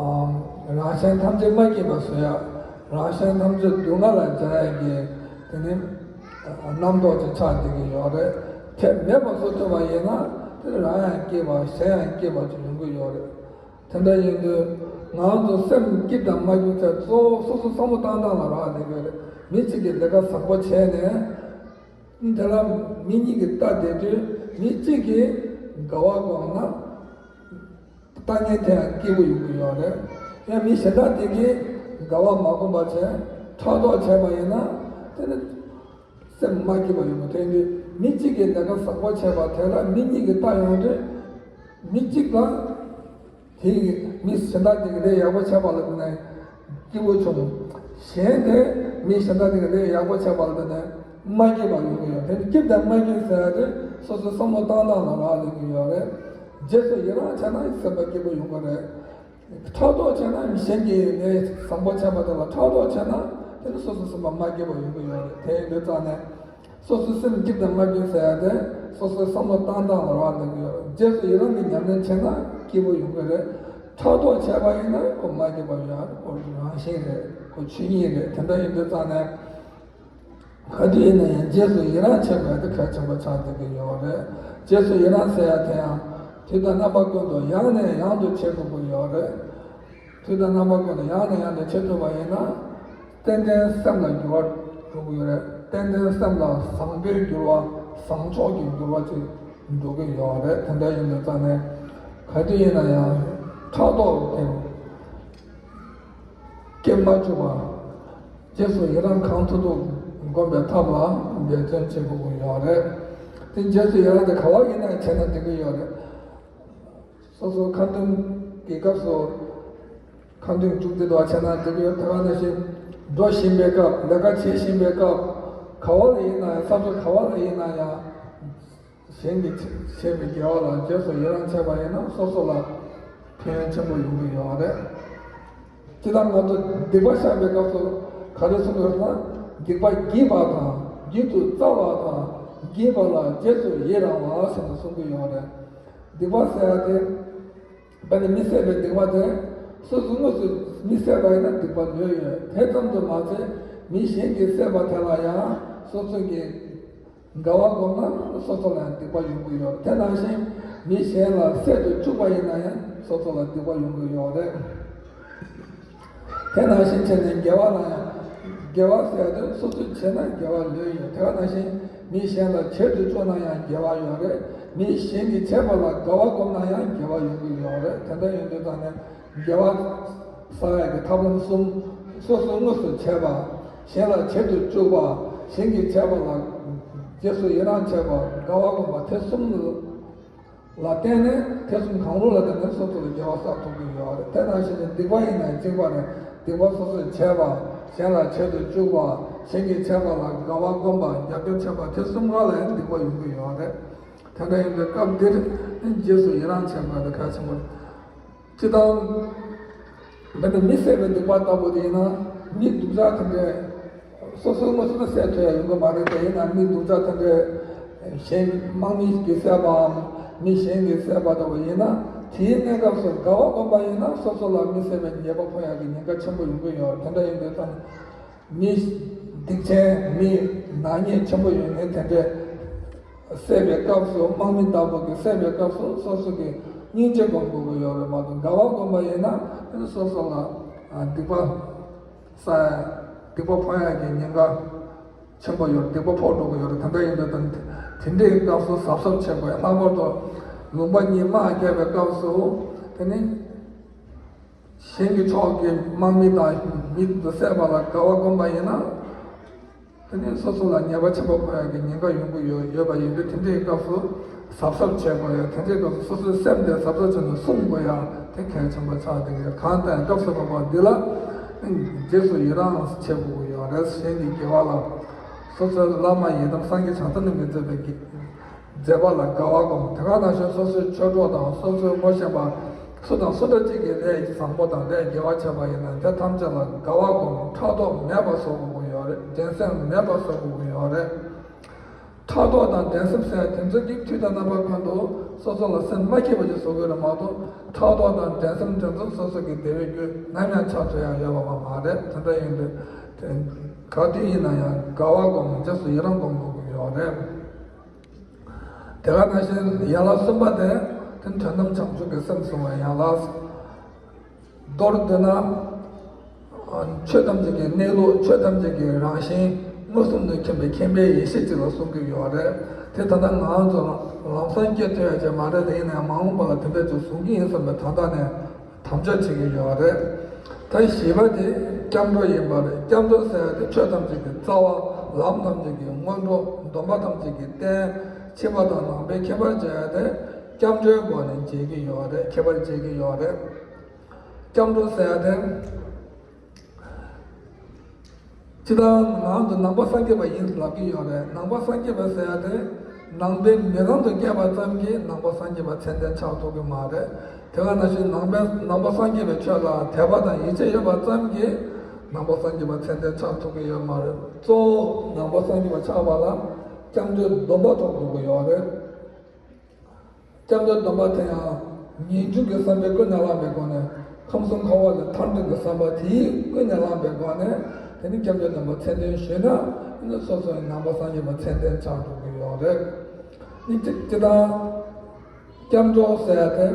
ཨམ། རང་གཞན་ཐམས་ཅད་མ་སྐྱིད་པ་བཟོ་ཡ། རང་གཞན་ཐམས་ཅད་སྡུག་བསྔལ་ལ་སྦྱར་ཡ་གི་དེ་ནི་རྣམ་རྟོག་ཅིག་ཆགས་བསྡད་ཀྱི་ཡོད་རེད། དེ་མེད་པ་བཟོ་ཐུབ་པ་ཡིན་ན་དེ་རང་ཡང་སྐྱིད་པ་གཞན་ཡང་སྐྱིད་པ་ཅིག་ཡོང་གི་ཡོད་རེད། དེ་འདྲ་ཡིན་དུས་ང་ཚོ་སེམས་སྐྱིད་དང་མ་སྐྱིད་དེ་གཙོ་བོ་སོ་སོ་བསམ་བློ་བཏང་སྟངས་ལ་རག་ལས་ཀྱི་རེད། མི་གཅིག་གིས་ལས་ཀ་བཟང་པོ་བྱས་ནས། དེ་ལ་མི་གཉིས་ཀྱིས་ལྟ་བསྡད་དུས་མི་གཅིག་གིས་དགའ་བ་སྒོམ་ན། ལྟ་མཁན་དེ་ཡང་སྐྱིད་པོ་ཡོང་གི་ཡོད་རེད། ཡང་མི་གཞན་དག་དེ་གིས་དགའ་བ་མ་སྒོམ་པ་བྱས་ཕྲག་དོག་བྱས་པ་ཡིན་ན། དེ་ནི་སེམས་མ་སྐྱིད་པ་ཡོང་གི། དེ་ཡིན་དུས་མི་གཅིག་གིས་ལས་ཀ་བཟང་པོ་བྱས་པ་དེ་ལ་མི་གཉིས་ཀྱིས་ལྟ་ཡོང་དུས། མི་གཅིག་ལ། དེ་ཡིས་མི་གཞན་དག་དེ་གིས་ལས་ཡག་པོ་བྱས་པ་ལ་བརྟེན་ནས་སྐྱིད་པོ་བྱུང་། གཞན་དེ་མི་གཞན་དག་དེ་གིས་ལས་ཡག་པོ་བྱས་པ་ལ་བརྟེན་ནས་མ་སྐྱིད་པ་ཡོང་གི་ཡོད། དེ་ནི་སྐྱིད་དང་མ་སྐྱིད་ཟེར་ཡ་དེ་སོ་སོའི་བསམ་བློ་བཏང་སྟངས་ལ་རག་ལས་ཀྱི་ཡོད་རེད། རྗེས་སུ་ཡི་རང་བྱས་ན་སེམས་པ་སྐྱིད་པོ་ཡོང་གི་རེད། ཕྲག་དོག་བྱས་ན་གཞན་གྱིས་ལས་བཟང་པོ་བྱས་པ་དེ་ལ་ཕྲག་དོག་བྱས་ན་དེ་ནི་སོ་སོའི་སེམས་པ་མ་སྐྱིད་པ་ཡོང་གི་ཡོད་རེད། དེ་ཡིན་དུས་ཙང་ནས། སོ་སོའི་སེམས་སྐྱིད་དང་མ་སྐྱིད་ཟེར་ཡ་དེ་སོ་སོའི་བསམ་བློ་བཏང་སྟངས་ལ་རག་ལས་ཀྱི་ཡོད། རྗེས་སུ་ཡི་རང་གི་ཉམས་ལེན་བྱས་ན་སྐྱིད་པོ་ཡོང་གི་རེད། ཕྲག་དོག་བྱས་པ་ཡིན་ན་ཁོ་མ་སྐྱིད་པ་ཡོང་ཡ་ཁོ་རང་བཞིན་རེད། ཁོ་ཆོས་ཉིད་རེད། དེ་འདྲ་ཡིན་དུས་ཙང་ནས་ག་དུས་ཡིན་ན་ཡང་རྗེས་སུ་ཡི་རང་བྱེད་དགོས་ཡ་དེ་གལ་ཆེན་པོ་ཆགས་བསྡད་ཀྱི་ཡོད་རེད། རྗེས་སུ་ཡི་རང་ཟེར་ཡ་དེ་ཡང་དུས་དང་རྣམ་པ་ཀུན་ཏུ་ཡང་ནས་ཡང་དུ་བྱེད་དགོས་ཀྱི་ཡོད་རེད། དུས་དང་རྣམ་པ་ཀུན་ཏུ་ཡང་ནས་ཡང་དུ་བྱེད་ཐུབ་པ་ཡིན་ན། ཏན་ཏན་སེམས་ལ་འགྱུར་བ་འགྲོ་གི་ཡོད་རེད། ཏན་ཏན་སེམས་ལ་བཟང་པོའི་འགྱུར་བ། བཟང་ཕྱོགས་ཀྱི་འགྱུར་བ་ཅིག་འགྲོ་གི་ཡོད་རེད། དེ་འདྲ་ཡིན་དུས་ཙང་ནས་ག་དུས་ཡིན་ན་ཡང་ཕྲག་དོག་དེ་སྐྱེ་མ་བཅུག་པ། རྗེས་སུ་ཡི་རང་གང་ཐུབ་ཐུབ་སྒོམ་པའི་ཐབས་ལ་འབད་བརྩོན་བྱེད་དགོས་ཀྱི་ཡོད་རེད། དེ་རྗེས་སུ་ཡི་རང་དེ་ག་བ་ཡིན་ན་ཡང་བྱས་ན་འགྲིག་གི་ཡོད་རེད། སོ་སོ་ཁ་འདོན་གྱི་སྐབས་སུ་ཁ་འདོན་མཇུག་སྒྲིལ་དུ་བྱས་ན་འགྲིག་གི་ཡོད། དེ་ག་ནང་བཞིན་འགྲོ་བཞིན་པའི་སྐབས། ལས་ཀ་བྱེད་བཞིན་པའི་སྐབས། ག་བ་ལ་ཡིན་ན་ཡང་། ས་ཕྱོགས་ག་བ་ལ་ཡིན་ན་ཡང་། གཞན་གྱིས་བྱས་པའི་དགེ་བ་ལ་རྗེས་སུ་ཡི་རང་བྱས་པ་ཡིན་ན་སོ་སོ་ལ་ཕན་ཡོན་ཆེན་པོ་ཡོང་གི་ཡོད་རེད། སྤྱིར་བཏང་ང་ཚོ་སྡིག་པ་བཤགས་པའི་སྐབས་སུ་ག་རེ་གསུངས་ཡོད་ན། སྡིག་པ་བགྱིས་པ་དང་། རྒྱུན་དུ་བཙལ་བ་དང་། བགྱིས་པ་ལ་རྗེས་སུ་ཡི་རང་བ་ཟེར་ནས་གསུང་གི་ཡོད་རེད། སྡིག་པ་ཟེར་ཡ་དེ། དཔེར་ན་མི་བསད་པའི་སྡིག་པ་དེ། སོ་སོ་དངོས་སུ་མི་བསད་པ་ཡིན་ན་སྡིག་པ་ལོས་ཡོད། དེ་ཙམ་དུ་མ་ཟད་མི་གཞན་གྱིས་བསད་པ་དེ་ལ་ཡང་སོ་སོ་གི་ དགའ་བ་བསྒོམས་ན་སོ་སོ་ལ་ཡང་སྡིག་པ་ཡོང་གི་ཡོད་རེད། དེ་ནང་བཞིན་མི་གཞན་ལ་བསད་དུ་བཅུག་པ་ཡིན་ན་ཡང་སོ་སོ་ལ་སྡིག་པ་ཡོང་གི་ཡོད་རེད། དེ་ནང་བཞིན་བྱས་ནས་དགེ་བ་ལ་ཡང་དགེ་བ་ཟེར་དུས་སོ་སོས་བྱས་ན་དགེ་བ་ལོས་ཡོད། དེ་ག་ནང་བཞིན་མི་གཞན་ལ་བྱེད་དུ་བཅུག་ན་ཡང་དགེ་བ་ཡོད་རེད། མི་གཞན་གྱིས་བྱས་པ་ལ་དགའ་བ་བསྒོམས་ན་ཡང་དགེ་བ་ཡོང་གི་ཡོད་རེད། དེ་འདྲ་ཡོང་དུས་ཙང་ནས་དགེ་བ་བསགས་ཡག་གི་ཐབས་ལམ་གསུམ། སོ་སོས་དངོས་སུ་བྱས་པ། གཞན་ལ་བྱེད་དུ་བཅུག་པ། གཞན་གྱིས་བྱས་པ་ལ་རྗེས་སུ་ཡི་རང་བྱེད་པ། དགའ་བ་བསྒོམ་པ། དེ་གསུམ་ལ་བརྟེན་ནས། དེ་གསུམ་གང་རུང་ལ་བརྟེན་ནས་སོ་སོ་ལ་དགེ་བ་བསགས་ཐུབ་ཀྱི་ཡོད་རེད། དེ་ནང་བཞིན་དུ་སྡིག་པ་ཡིན་ན་གཅིག་པ་རེད། སྡིག་པ་སོ་སོས་བྱས་པ། གཞན་ལ་བྱེད་དུ་བཅུག་པ། གཞན་གྱིས་བྱས་པ་ལ་དགའ་བ་བསྒོམ་པ། རྒྱབ་སྐྱོར་བྱེད་པ། དེ་གསུམ་ཀ་ལ་ཡང་སྡིག་པ་ཡོང་གི་ཡོད་རེད། དེ་འདྲ་ཡིན་དུས་སྐབས་འདིར་རྗེས་སུ་ཡི་རང་བྱེད་པ་དེ་གལ་ཆེན་པོ་རེད། སྤྱིར་བཏང་། འདི་ནི་མི་བསད་པའི་སྡིག་པ་ལྟ་བུ་དེ་ཡིན་ན། མི་སྡུག་ཅག་དེ་འདྲས་སོ་སོའི་ངོ་ཚ་ན་བསད་ཐུབ་ཡ་ཡོང་གི་མ་རེད། དེ་ཡིན་ན་མི་སྡུག་ཅག་དེ་འདྲས་གཞན་དམག་མི་གིས་བསད་པའམ་མི་གཞན་གྱིས་བསད་པ་ལྟ་བུ་ཡིན་ན། དེའི་གནས་སྐབས་སུ་དགའ་བ་བསྒོམ་པ་ཡིན་ན་སོ་སོ་ལ་མི་བསད་པའི་ཉེས་པ་ཕོག་ཡ་གི་ཉེན་ཁ་ཆེན་པོ་ཡོང་གི་ཡོད། དེ་འདྲ་ཡིན་དུས་ཙང་། མི་སྡིག་ཅན། མི་ནག་ཉེས་ཆེན་པོ་ཡོད་མཁན་དེ་འདྲས་བསད་པའི་སྐབས་སུ། དམག་མི་ལྟ་བུ་གིས་བསད་པའི་སྐབས་སུ་སོ་སོ་གི་སྙིང་རྗེ་སྒོམ་དགོས་ཀྱི་ཡོད་རེད་མ་གཏོགས། དགའ་བ་བསྒོམ་པ་ཡིན་ན་དེ་ནི་སོ་སོ་ལ་སྡིག་པ་བསགས་ཡ། སྡིག་པ་ཕོག་ཡ་གི་ཉེན་ཁ་ཆེན་པོ་ཡོད། སྡིག་པ་ཕོག་འགྲོ་གི་ཡོད་རེད། དེ་འདྲ་ཡིན་དུས་དེ་འདྲའི་སྐབས་སུ་གཟབ་གཟབ་བྱེད་དགོས། ལྷག་པར་དུ་ལུང་པ་གཉིས་དམག་རྒྱག་པའི་སྐབས་སུ་དེ་ནི། གཞན་གྱི་ཕྱོགས་ཀྱི་དམག་མི་དང་མི་དེ་ཚོ་བསད་པ་ལ་དགའ་བ་བསྒོམ་པ་ཡིན་ན། དེ་ནི་སོ་སོ་ལ་ཉེས་པ་ཆེན་པོ་ཕོག་ཡག་གི་ཉེན་ཁ་ཡོང་གི་ཡོད་ཡོད་པ་ཡིན་དུས། དེ་འདྲའི་སྐབས་སུ་གཟབ་གཟབ་བྱེད་དགོས་ཡོད། དེ་འདྲའི་སྐབས་སུ་སོ་སོའི་སེམས་དེ་གཟབ་གཟབ་བྱས་ནས་བསྲུང་དགོས་ཡག་དེ་གལ་ཆེན་པོ་ཆགས་བསྡད་ཀྱི་ཡོད། གང་ལྟར་སྐབས་སུ་བབ་པ་འདི་ལ་རྗེས་སུ་ཡི་རང་བྱེད་དགོས་ཀྱི་ཡོད་རེད། གཞན་གྱི་དགེ་བ་ལ། སོ་སོའི་བླ་མ་ཡི་དམ་སངས་རྒྱས་བྱང་སེམས་ནི་མི་མཛད་པའི་གི་མཛད་པ་ལ་དགའ་བ་བསྒོམ། དེ་ག་ནང་བཞིན་སོ་སོའི་ཆོས་གྲོགས་དང་སོ་སོའི་ངོ་ཤེས་པ་སུ་དང་སུ་འདྲ་གཅིག་གིས་ལས་བཟང་པོ་དང་ལས་དགེ་བ་བྱས་པ་ཡིན་ན་དེ་ཐམས་ཅད་ལ་དགའ་བ་བསྒོམ། ཕྲག་དོག་མེད་པ་བཟོ་དགོས་ཀྱི་ཡོད་རེད། འགྲན་སེམས་མེད་པ་བཟོ་དགོས་ཀྱི་ཡོད་རེད། ཕྲག་དོག་དང་འགྲན་སེམས་ཟེར་དེ་ཚོ་གི་དུས་དང་རྣམ་པ་ཀུན་ཏུ་སོ་སོ་ལ་སེམས་མ་སྐྱིད་པ་ཅིག་བཟོ་གི་རེད་མ་གཏོགས། ཕྲག་དོག་དང་འགྲན་སེམས་དེ་ཚོ་སོ་སོ་གི་བདེ་བའི་རྒྱུ་ནམ་ཡང་ཆགས་ཐུབ་ཡ་ཡོད་པ་མ་མ་རེད། དེ་འདྲ་ཡིན་དུས་དེ་ག་དུས་ཡིན་ན་ཡང་དགའ་བ་བསྒོམ། རྗེས་སུ་ཡི་རང་སྒོམ་དགོས་ཀྱི་ཡོད་རེད། དེ་ག་ནང་བཞིན་ཡན་ལག་གསུམ་པ་དེ་དེ་དོན་དམ་བྱང་ཆུབ་ཀྱི་སེམས་བསྲུང་བའི་ཡན་ལག། མདོར་བསྡུ་ན། ཆོས་ཐམས་ཅད་ཀྱི་གནས་ལུགས། ཆོས་ཐམས་ཅད་ཀྱི་རང་བཞིན། མངོན་སུམ་དུ་མཁྱེན་པའི་མཁྱེན་པའི་ཡེ་ཤེས་ཅིག་ལ་གསུང་གི་ཡོད་རེད། དེ་ད་ལྟ་ང་རང་ཚོ་ལམ་སང་སྐྱེ་ཐུབ་ཡ་ཅིག་མ་རེད། དེ་ཡིན་ན་ཡང་མ་འོངས་པ་ལ་དེ་འདྲ་ཅིག་གསུང་གི་ཡིན་བསམ་པའི་ད་ལྟ་ནས་དམ་བཅའ་བྱེད་ཀྱི་ཡོད་རེད། ད་བཞི་པ་དེ་སྐྱབས་འགྲོ་ཡིན་པ་རེད། སྐྱབས་འགྲོ་ཟེར་ཡ་དེ་ཆོས་ཐམས་ཅད་ཀྱི་རྩ་བ། ལམ་ཐམས་ཅད་ཀྱི་སྔོན་འགྲོ། སྡོམ་པ་ཐམས་ཅད་ཀྱི་རྟེན། ཕྱི་པ་དང་ནང་པའི་ཁྱད་པར་འབྱེད་ཡ་དེ་སྐྱབས་འགྲོའི་སྒོ་ནས་འབྱེད་ཀྱི་ཡོད་རེད། ཁྱད་པར་འབྱེད་ཀྱི་ཡོད་རེད། སྐྱབས་འགྲོ་ཟེར་ཡ་དེ། སྤྱིར་བཏང་ང་ཚོ་ནང་པ་སངས་རྒྱས་པ་ཡིན་ལབ་ཀྱི་ཡོད་རེད། ནང་པ་སངས་རྒྱས་པ་ཟེར་ཡ་དེ་ནང་པའི་མི་རང་དུ་སྐྱེས་པ་ཙམ་གྱིས་ནང་པ་སངས་རྒྱས་པ་མཚན་ལྡན་ཆགས་ཐུབ་ཀྱི་མ་རེད། དེ་ག་ནང་བཞིན་ནང་པའི་ནང་པ་སངས་རྒྱས་པའི་ཆོས་ལ་དད་པ་དང་ཡིད་ཆེས་ཡོད་པ་ཙམ་གྱིས་ནང་པ་སངས་རྒྱས་པ་མཚན་ལྡན་ཆགས་ཐུབ་ཀྱི་ཡོད་མ་རེད། གཙོ་བོ་ནང་པ་སངས་རྒྱས་པ་ཆགས་པ་ལ་སྐྱབས་འགྲོའི་སྡོམ་པ་ཐོབ་དགོས་ཀྱི་ཡོད་རེད། སྐྱབས་འགྲོའི་སྡོམ་པ་དེ་ཡང་ངེས་འབྱུང་གི་བསམ་པས་ཀུན་ནས་བསླངས་པའི་སྒོ་ནས། ཁམས་གསུམ་འཁོར་བ་ལས་ཐར་འདོད་ཀྱི་བསམ་པ་དེས་ཀུན་ནས་བསླངས་པའི་སྒོ་ནས། དེ་ནི་སྐྱབས་འགྲོའི་སྡོམ་པ་ཚད་ལྡན་ཞུས་ན་ནི་སོ་སོ་ཡི་ནང་པ་སངས་རྒྱས་པ་ཚད་ལྡན་ཆགས་འགྲོ་གི་ཡོད་རེད། ནི་སྤྱིར་བཏང་སྐྱབས་འགྲོ་ཟེར་ཡ་དེ།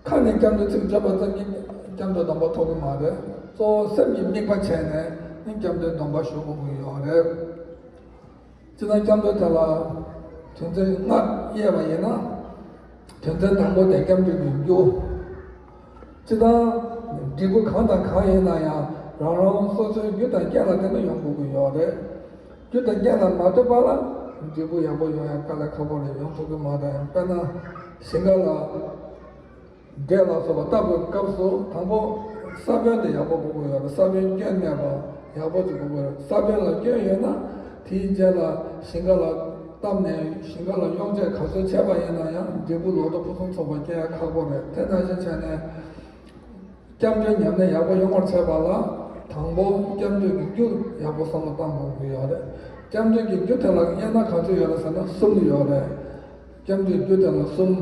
ཁ་ནས་སྐྱབས་འགྲོའི་ཚིག་བརྗོད་པ་ཙམ་གྱིས་སྐྱབས་འགྲོའི་སྡོམ་པ་ཐོབ་ཀྱི་མ་རེད། གཙོ་བོ་སེམས་ཀྱི་དམིགས་པ་བྱས་ནས་ནི་སྐྱབས་འགྲོའི་སྡོམ་པ་ཞུ་དགོས་ཀྱི་ཡོད་རེད། སྤྱིར་བཏང་སྐྱབས་འགྲོ་དེ་ལ་དོན་ཚན་ལྔ་དབྱེ་བ་ཡིན་ན། དོན་ཚན་དང་པོ་དེ་སྐྱབས་འགྲོའི་རྒྱུ། སྤྱིར་བཏང་འབྲས་བུ་གང་དང་གང་ཡིན་ན་ཡང་རང་རང་སོ་སོའི་རྒྱུ་དང་རྐྱེན་ལ་བརྟེན་ནས་ཡོང་དགོས་ཀྱི་ཡོད་རེད། རྒྱུ་དང་རྐྱེན་ལ་མ་ལྟོས་པ་ལ་འབྲས་བུ་ཡག་པོ་ཡོང་ཡ་དཀའ་ལས་ཁག་པོ་རེད། ཡོང་ཐུབ་ཀྱི་མ་རེད། དཔེར་ན་ཞིང་ཁ་ལ། འབྲས་ལ་སོགས་པ་བཏབ་པའི་སྐབས་སུ་དང་པོ་ས་བོན་དེ་ཡག་པོ་དགོས་ཀྱི་ཡོད་རེད། ས་བོན་སྐྱོན་མེད་པ་ཡག་པོ་ཅིག་དགོས་ཀྱི་ཡོད་རེད། ས་བོན་ལ་སྐྱོན་ཡོད་ན་དེའི་རྗེས་ལ་ཞིང་ཁ་ལ་བཏབ་ནས་ཞིང་ཁ་ལ་གཡོག་བྱེད་ག་ཚོད་བྱས་པ་ཡིན་ན་ཡང་འབྲས་བུ་ལོ་ཏོག་ཕུན་སུམ་ཚོགས་པ་སྐྱེ་ཡ་ཁག་པོ་རེད། དེ་ནང་བཞིན་བྱས་ནས་སྐྱབས་འགྲོའི་ཉམས་ལེན་ཡག་པོ་ཡོང་བར་བྱེད་པ་ལ་དང་པོ་སྐྱབས་འགྲོའི་རྒྱུ་ཡག་པོ་བསམ་བློ་བཏང་དགོས་ཀྱི་ཡོད་རེད། སྐྱབས་འགྲོའི་རྒྱུ་དེ་ལ་དབྱེ་ན་ག་ཚོད་ཡོད་རེད་ཟེར་ན་གསུམ་ཡོད་རེད། སྐྱབས་འགྲོའི་རྒྱུ་དེ་ལ་གསུམ།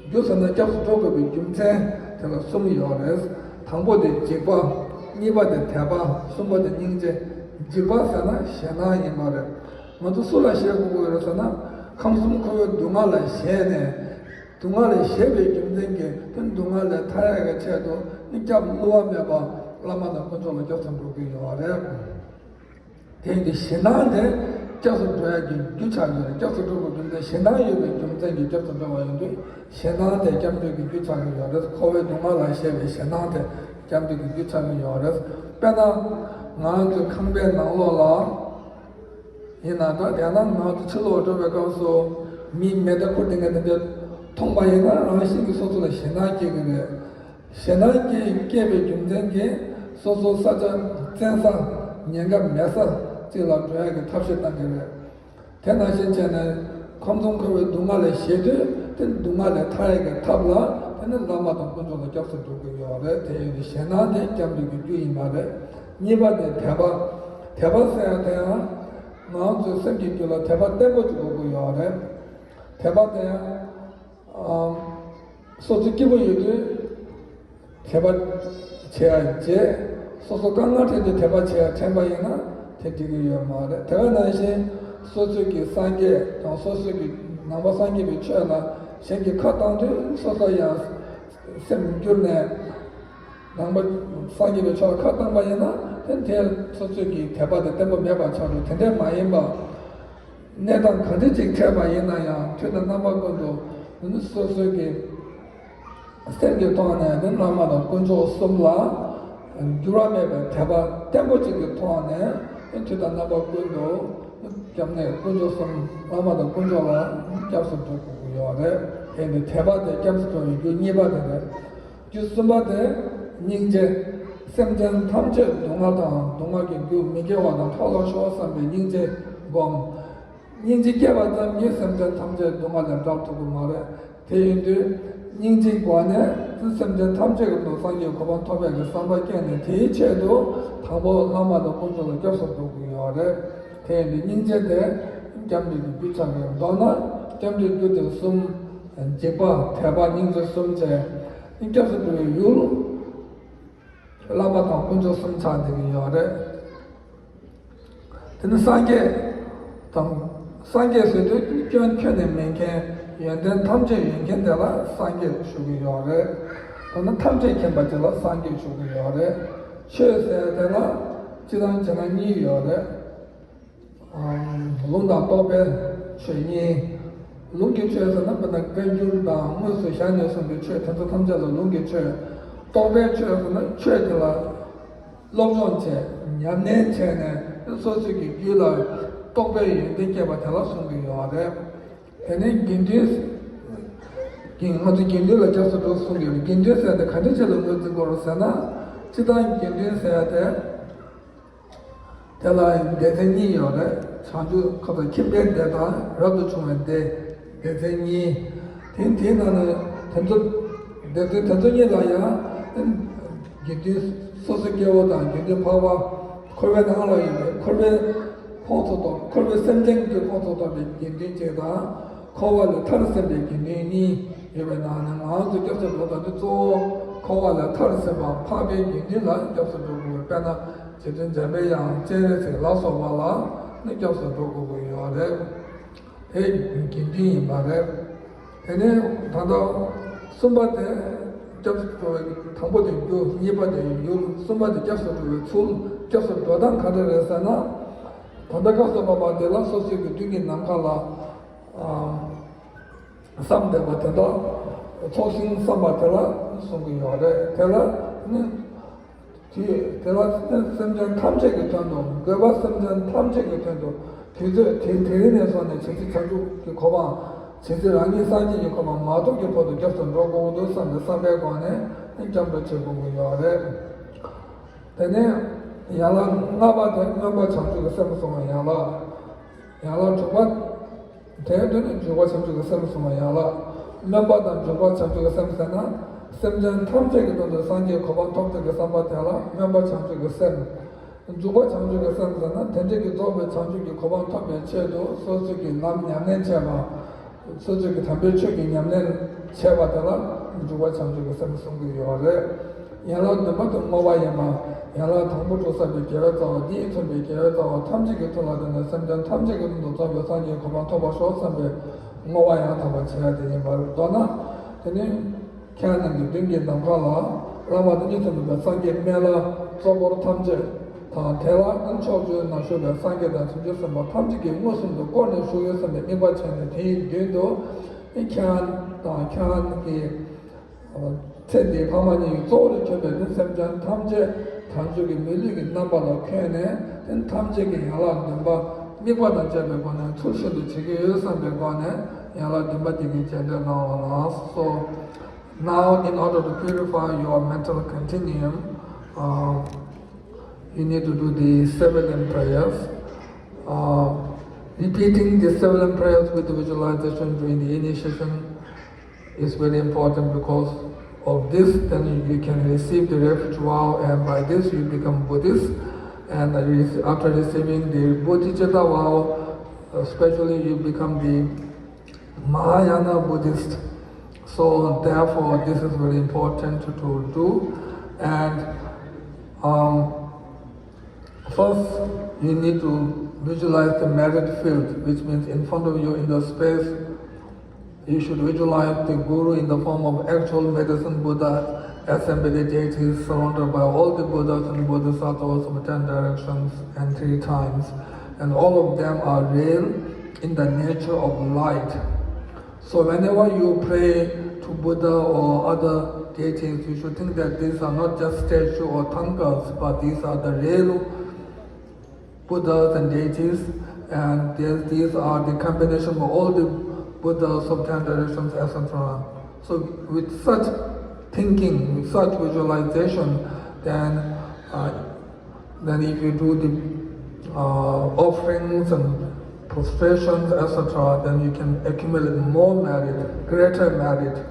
རྒྱུ་ཟེར་ན་སྐྱབས་སུ་འགྲོ་དགོས་པའི་རྒྱུ་མཚན་དེ་ལ་གསུམ་ཡོད་རེད། དང་པོ་དེ་འཇིགས་པ། གཉིས་པ་དེ་དད་པ། གསུམ་པ་དེ་སྙིང་རྗེ། འཇིགས་པ་ཟེར་ན་ཞེད་སྣང་ཡིན་པ་རེད། ང་ཚོ་སུ་ལ་ཞེན་དགོས་ཀྱི་ཡོད་རེད་ཟེར་ན། ཁམས་གསུམ་འཁོར་བའི་སྡུག་བསྔལ་ལ་ཞེན་ནས། སྡུག་བསྔལ་ལ་ཞེན་པའི་རྒྱུ་མཚན་གྱིས་དེ་སྡུག་བསྔལ་ལས་ཐར་ཡག་གི་ཆེད་དུ་ནི་སྐྱབས་བསླུ་བ་མེད་པ་བླ་མ་དང་དཀོན་མཆོག་ལ་སྐྱབས་སུ་འགྲོ་གི་ཡོད་རེད། དེ་ཡིན་དུས་ཞེ་སྡང་དེ་སྐྱབས་སུ་འགྲོ་ཡག་གི་རྒྱུ་ཆགས་ཀྱི་རེད། སྐྱབས་སུ་འགྲོ་དགོས་རྒྱུ་མཚན་ཞེ་སྡང་ཡོད་པའི་རྒྱུ་མཚན་གྱིས་སྐྱབས་སུ་འགྲོ་བ་ཡིན་དུས། ཞེ་སྡང་དེ་སྐྱབས་འགྲོ་གི་རྒྱུ་ཆགས་ཀྱི་ཡོད་རེད། འཁོར་བའི་སྡུག་བསྔལ་ལ་ཞེན་པའི་ཞེ་སྡང་དེ་སྐྱབས་འགྲོ་གི་རྒྱུ་ཆགས་ཀྱི་ཡོད་རེད། དཔེར་ན། ང་ཚོའི་ཁང་པའི་ནང་ལོགས་ལ་ཡིན་ན་འདྲ། ཡང་ན་ང་ཚོ་ཕྱི་ལོགས་འགྲོ་བའི་སྐབས་སུ་མིའི་མེ་མདའ་ཁུར་དེ་འདྲ་དེ་འདྲ་མཐོང་པ་ཡིན་ན། རང་བཞིན་གྱིས་སོ་སོ་ལ་ཞེ་སྡང་སྐྱེ་གི་རེད། ཞེ་སྡང་སྐྱེ་སྐྱེས་པའི་རྒྱུ་མཚན་གྱིས་སོ་སོ་ས་ཆ་བཙན་ས། ཉེན་ཁ་མེད་ས་ཅིག་ལ་འགྲོ་ཡག་གི་ཐབས་ཤེས་བཏང་གི་རེད། དེ་ནང་བཞིན་བྱས་ནས་ཁམས་གསུམ་འཁོར་བའི་སྡུག་བསྔལ་ལ་ཞེན་དུས། དེ་སྡུག་བསྔལ་ལས་ཐར་ཡག་གི་ཐབས་ལ། དེ་ནི་བླ་མ་དང་དཀོན་མཆོག་ལ་སྐྱབས་སུ་འགྲོ་གི་ཡོད་རེད། དེ་ཡིན་དུས་ཞེ་སྡང་དེ་སྐྱབས་འགྲོ་གི་རྒྱུ་ཡིན་པ་རེད། གཉིས་པ་དེ་དད་པ། དད་པ་ཟེར་ཡག་དེ་ཡང་ང་ཚོའི་སེམས་ཀྱི་རྒྱུད་ལ་དད་པ་བརྟན་པོ་ཅིག་དགོས་ཀྱི་ཡོད་རེད། དད་པ་དེ་ཡང་། ཨམ། སོ་སོ་སྐྱིད་པོ་ཡོད་དུས་དད་པ་བྱེད་ཡག་བྱེད། སོ་སོ་དཀའ་ངལ་འཕྲད་དུས་དད་པ་བྱེད་ཡག་དྲན་པ་ཡིན་ན་དེ་འགྲིག་གི་ཡོད་མ་རེད། དེ་ག་ནང་བཞིན་སོ་སོ་གི་སངས་རྒྱས་དང་སོ་སོ་གི་ནང་པ་སངས་རྒྱས་པའི་ཆོས་ལ་གཞན་གྱིས་ཁ་བཏང་དུས་སོ་སོ་ཡང་སེམས་འགྱུར་ནས། ནང་པ་སངས་རྒྱས་པའི་ཆོས་ལ་ཁ་བཏང་པ་ཡིན་ན། དེ་དེ་སོ་སོ་གི་དད་པ་དེ་བརྟན་པོ་མེད་པ་ཆགས་འགྲོ། དེ་འདྲ་མ་ཡིན་པ། གནས་སྟངས་ག་འདྲ་ཅིག་འཕྲད་པ་ཡིན་ན་ཡང་དུས་དང་རྣམ་པ་ཀུན་ཏུ་ནི་སོ་སོ་གི་སེམས་ཀྱི་ཐོག་ནས་ནི་བླ་མ་དང་དཀོན་མཆོག་གསུམ་ལ་འགྱུར་བ་མེད་པའི་དད་པ་བརྟན་པོ་ཅིག་གི་ཐོག་ནས། དུས་དང་རྣམ་པ་ཀུན་ཏུ་སྐྱབས་གནས་དཀོན་མཆོག་གསུམ། བླ་མ་དང་དཀོན་མཆོག་ལ་སྐྱབས་སུ་འགྲོ་དགོས་ཀྱི་ཡོད་རེད། དེ་ནི་དད་པ་དེ་སྐྱབས་སུ་འགྲོ་བའི་རྒྱུ་གཉིས་པ་དེ་རེད། རྒྱུ་གསུམ་པ་དེ་སྙིང་རྗེ། སེམས་ཅན་ཐམས་ཅད་སྡུག་བསྔལ་དང་སྡུག་བསྔལ་གྱི་རྒྱུ་མི་དགེ་བ་དང་འཕྲོ་བརླག་ཤོར་བསམ་པའི་སྙིང་རྗེ་སྒོམ། སྙིང་རྗེ་སྐྱེས་པ་ཙམ་གྱིས་སེམས་ཅན་ཐམས་ཅད་སྡུག་བསྔལ་ལས་བསྒྲལ་ཐུབ་ཀྱི་མ་རེད། དེ་ཡིན་དུས་སྙིང་རྗེའི་སྒོ་ནས་སེམས་ཅན་ཐམས་ཅད་ཀྱི་དོན་སངས་རྒྱས་གོ་འཕང་ཐོབ་པའི་གི་བསམ་པ་བསྐྱེད་ནས། དེའི་ཆེད་དུ་དང་པོ་བླ་མ་དང་དཀོན་མཆོག་ལ་སྐྱབས་སུ་འགྲོ་དགོས་ཀྱི་ཡོད་རེད། དེ་ཡིན་དུས་སྙིང་རྗེ་དེ་སྐྱབས་འགྲོ་གི་རྒྱུ་ཆགས་ཀྱི་ཡོད། མདོར་ན་སྐྱབས་འགྲོའི་རྒྱུ་དེ་གསུམ། འཇིགས་པ། དད་པ། སྙིང་རྗེ་གསུམ་བྱས། སྐྱབས་སུ་འགྲོ་བའི་ཡུལ་བླ་མ་དང་དཀོན་མཆོག་གསུམ་ཆགས་བསྡད་ཀྱི་ཡོད་རེད། དེ་ནི་སངས་རྒྱས་དང་། སངས་རྒྱས་ཟེར་དུས་སྐྱོན་ཁྱོན་ནས་མེད་མཁན། ཡོན་ཏན་ཐམས་ཅད་ཡོད་མཁན་དེ་ལ་སངས་རྒྱས་ཞུ་གི་ཡོད་རེད། དེ་ནི་ཐམས་ཅད་མཁྱེན་པ་དེ་ལ་སངས་རྒྱས་ཞུ་གི་ཡོད་རེད། ཆོས་ཟེར་དེ་ལ་སྤྱིར་བཏང་བྱས་ན་གཉིས་ཡོད་རེད། ལུང་དང་རྟོགས་པའི་ཆོས་གཉིས། ལུང་གི་ཆོས་ཟེར་ན་དཔེར་ན་བཀའ་འགྱུར་དང་དངོས་སུ་ཞལ་ནས་གསུངས་པའི་ཆོས་དེ་ཚོ་ཐམས་ཅད་ལ་ལུང་གི་ཆོས། རྟོགས་པའི་ཆོས་ཟེར་ན་ཆོས་དེ་ལ་སློབ་སྦྱོང་བྱས། ཉམས་ལེན་བྱས་ནས་སོ་སོ་གི་རྒྱུད་ལ་རྟོགས་པའི་ཡོན་ཏན་སྐྱེས་པ་དེ་ལ་གསུང་གི་ཡོད་རེད། དེ་ནས་དགེ་འདུན། ང་ཚོ་དགེ་འདུན་ལ་སྐྱབས་སུ་འགྲོ་གསུང་གི་ཡོད་རེད། དགེ་འདུན་ཟེར་དེ་ག་འདྲ་ཅིག་ལ་ངོས་འཛིན་དགོས་རེད་ཟེར་ན། སྤྱིར་བཏང་དགེ་འདུན་ཟེར་ཡ་དེ། དེ་ལ་སྡེ་ཚན་གཉིས་ཡོད་རེད། བྱང་ཆུབ་ཁོ་ཚོ་ཁྱིམ་པའི་སྡེ་དང་རབ་ཏུ་བྱུང་བའི་སྡེ། སྡེ་ཚན་གཉིས། དེ་དེའི་ནང་ནས་དེ་ཚོ། སྡེ་ཚན་དེ་ཚོ་གཉིས་ལ་ཡང་དགེ་འདུན་སོ་སོ་སྐྱེ་བོ་དང་དགེ་འདུན་འཕགས་པ། འཁོར་བའི་ནང་ལ་ཡོད་པའི་འཁོར་བའི་ཁོངས་སུ་གཏོགས། འཁོར་བའི་སེམས་ཅན་གྱི་ཁོངས་སུ་གཏོགས་པའི་དགེ་འདུན་གཅིག་དང་། འཁོར་བ་ལས་ཐར་ཟིན་པའི་དགེ་འདུན་གཉིས་ཡོད་པའི་ནང་ནས། ང་ཚོ་སྐྱབས་སུ་འགྲོ་ད་དུས་གཙོ་བོ་འཁོར་བ་ལས་ཐར་ཟིན་པ་འཕགས་པའི་དགེ་འདུན་ལ་སྐྱབས་སུ་འགྲོ་དགོས། དཔེར་ན་རྗེ་བཙུན་འཇམ་པའི་དབྱངས། སྤྱན་རས་གཟིགས་ལ་སོགས་པ་ལ་ནི་སྐྱབས་སུ་འགྲོ་དགོས་ཀྱི་ཡོད་རེད། དེ་དགེ་འདུན་ཡིན་པ་རེད། དེ་ནས་ད་ལྟ་གསུམ་པ་དེ་སྐྱབས་སུ་འགྲོ་བའི། དང་པོ་དེ་རྒྱུ། གཉིས་པ་དེ་ཡུལ། གསུམ་པ་དེ་སྐྱབས་སུ་འགྲོ་བའི་ཚུལ། སྐྱབས་སུ་འགྲོ་སྟངས་ག་འདྲ་རེད་ཟེར་ན། ད་ལྟ་སྐབས་སུ་བབ་པ་འདི་ལ་སོ་སོའི་གི་མདུན་གྱི་ནམ་མཁའ་ལ་བསམ་བསྡད་པ་དེ་དག། ཚོགས་ཞིང་བསམ་པ་དེ་ལ་གསུང་གི་ཡོད་རེད། དེ་ལ་ནི། དེ་དེ་ལ་སེམས་ཅན་ཐམས་ཅད་ཀྱི་དོན་དུ། འགོས་པ་སེམས་ཅན་ཐམས་ཅད་ཀྱི་དོན་དུ། དུས་ཚོད་དེ་དེ་རིང་ནས་བཟུང་ནས་ཇི་སྲིད་བྱང་ཆུབ་ཀྱི་གོ་འཕང་། ཇི་སྲིད་རང་ཉིད་སངས་རྒྱས་ཀྱི་གོ་འཕང་མ་ཐོབ་ཀྱི་བར་དུ་སྐྱབས་སུ་འགྲོ་དགོས་འདུག་བསམ་པའི་བསམ་པའི་སྒོ་ནས་སྐྱབས་འགྲོ་བྱེད་དགོས་ཀྱི་ཡོད་རེད། དེ་ནས་ཡན་ལག་ལྔ་པ་དེ་སྨོན་པ་བྱང་ཆུབ་ཀྱི་སེམས་གསུང་བའི་ཡན་ལག། ཡན་ལག་དྲུག་པ། དེའི་མདུན་དུ་འཇུག་པ་བྱང་ཆུབ་ཀྱི་སེམས་གསུང་བ་ཡན་ལག། སྨོན་པ་དང་འཇུག་པ་བྱང་ཆུབ་ཀྱི་སེམས་ཟེར་ན། སེམས་ཅན་ཐམས་ཅད་ཀྱི་དོན་དུ་སངས་རྒྱས་གོ་འཕང་ཐོབ་ཚུལ་གྱི་བསམ་པ་དེ་ལ་སྨོན་པ་བྱང་ཆུབ་ཀྱི་སེམས། འཇུག་པ་བྱང་ཆུབ་ཀྱི་སེམས་ཟེར་ན། དེ་འདྲ་གི་རྫོགས་པའི་བྱང་ཆུབ་ཀྱི་གོ་འཕང་ཐོབ་པའི་ཆེད་དུ་སོ་སོ་གི་ལམ་ཉམས་ལེན་བྱས་པ། སོ་སོ་གི་དམ་པའི་ཆོས་ཀྱི་ཉམས་ལེན་བྱས་པ་དེ་ལ་འཇུག་པ་བྱང་ཆུབ་ཀྱི་སེམས་གསུང་གི་ཡོད་རེད། ཡན་ལག་བདུན་པ་དེ་བསྔོ་བ་ཡིན་པ། ཡན་ལག་དང་པོ་དྲུག་བསགས་པའི་དགེ་བའི་རྩ་བ། དེས་མཚོན་པའི་དགེ་བའི་རྩ་བ་ཐམས་ཅད་ཀྱི་མཐུ་ལ་བརྟེན་ནས་སེམས་ཅན་ཐམས་ཅད་ཀྱི་དོན་དུ་རྫོགས་པའི་སངས་རྒྱས་གོ་འཕང་ཐོབ་པར་ཤོག་བསམ་པའི་བསྔོ་བ་ཡང་དག་པ་བྱེད་ཡ་དེ་ཡིན་པར་མདོར་ན། དེ་ནི་ཁྱེད་རྣམས་ཀྱི་མདུན་གྱི་ནམ་མཁའ་ལ་བླ་མ་དང་དེས་མཚོན་པའི་སངས་རྒྱས་སྨན་བླ་གཙོ་འཁོར་ཐམས་ཅད་དང་། དེ་ལ་ཕྱོགས་བཅུའི་ན་བཞུགས་པའི་སངས་རྒྱས་དང་བྱང་ཆུབ་སེམས་དཔའ་ཐམས་ཅད་ཀྱིས་མངོན་སུམ་དུ་བསྐོར་ནས་བཞུགས་ཡོད་བསམ་པའི་དམིགས་པ་བྱས་ནས། དེའི་མདུན་དུ་ཁྱེད་རྣམས་དང་ཁྱེད་རྣམས་ཀྱི་ཚེ་འདིའི་ཕ་མ་གཉིས་ཀྱི་གཙོ་བོར་གྱུར་པའི་དེ་སེམས་ཅན་ཐམས་ཅད་དལ་འབྱོར་གྱི་མི་ལུས་ཀྱི་རྣམ་པ་ལ་འཁོད་ནས། དེ་ཐམས་ཅད་ཀྱི་ཡན་ལག་བདུན་པ་དམིགས་པ་དང་བཅས་པའི་སྒོ་ནས་ཚུལ་བཞིན་དུ་བྱེད་ཀྱི་ཡོད་བསམ་པའི་སྒོ་ནས་ཡན་ལག་བདུན་པ་དེ་གི་རྗེས་ཟློས་གནང་བ་ལགས་སོ། Now, in order to purify your mental continuum, uh, you need to do the Cæfilian prayers. Uh, repeating the Cæfilian prayers with visualization during the initiation is very important. Because of this, then you can receive the refuge vow, and by this you become Buddhist. And after receiving the Bodhicitta vow, especially, you become the Mahayana Buddhist. So therefore, this is very important to do. And, um, first, you need to visualize the merit field, which means in front of you in the space, you should visualize the Guru in the form of actual medicine Buddha, assembled deities, surrounded by all the Buddhas and Bodhisattvas of ten directions and three times. And all of them are real in the nature of light. So whenever you pray to Buddha or other deities, you should think that these are not just statue or thangkas, but these are the real Buddhas and deities, and these, these are the combination of all the Buddhas of ten directions, et cetera. So with such thinking, with such visualization, then, uh, then if you do the, uh, offerings and prostrations, et cetera, then you can accumulate more merit, greater merit.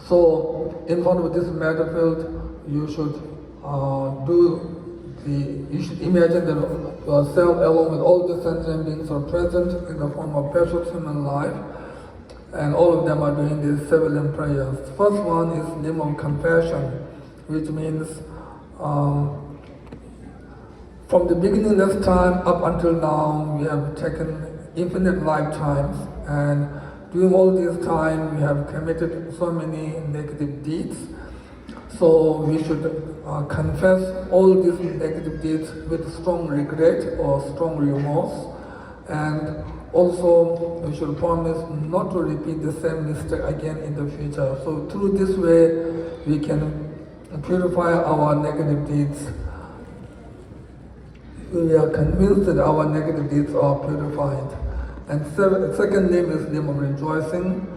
So, in front of this merit field, you should, uh, do the, you should imagine that yourself along with all the sentient beings are present in the form of precious human life, and all of them are doing these Cæfilian prayers. First one is limb of compassion, which means, um, from the beginningless time up until now, we have taken infinite lifetimes, and during all this time, we have committed so many negative deeds. So we should, uh, confess all these negative deeds with strong regret or strong remorse, and also we should promise not to repeat the same mistake again in the future. So through this way, we can purify our negative deeds. We are convinced that our negative deeds are purified. And seven, second limb is limb of rejoicing.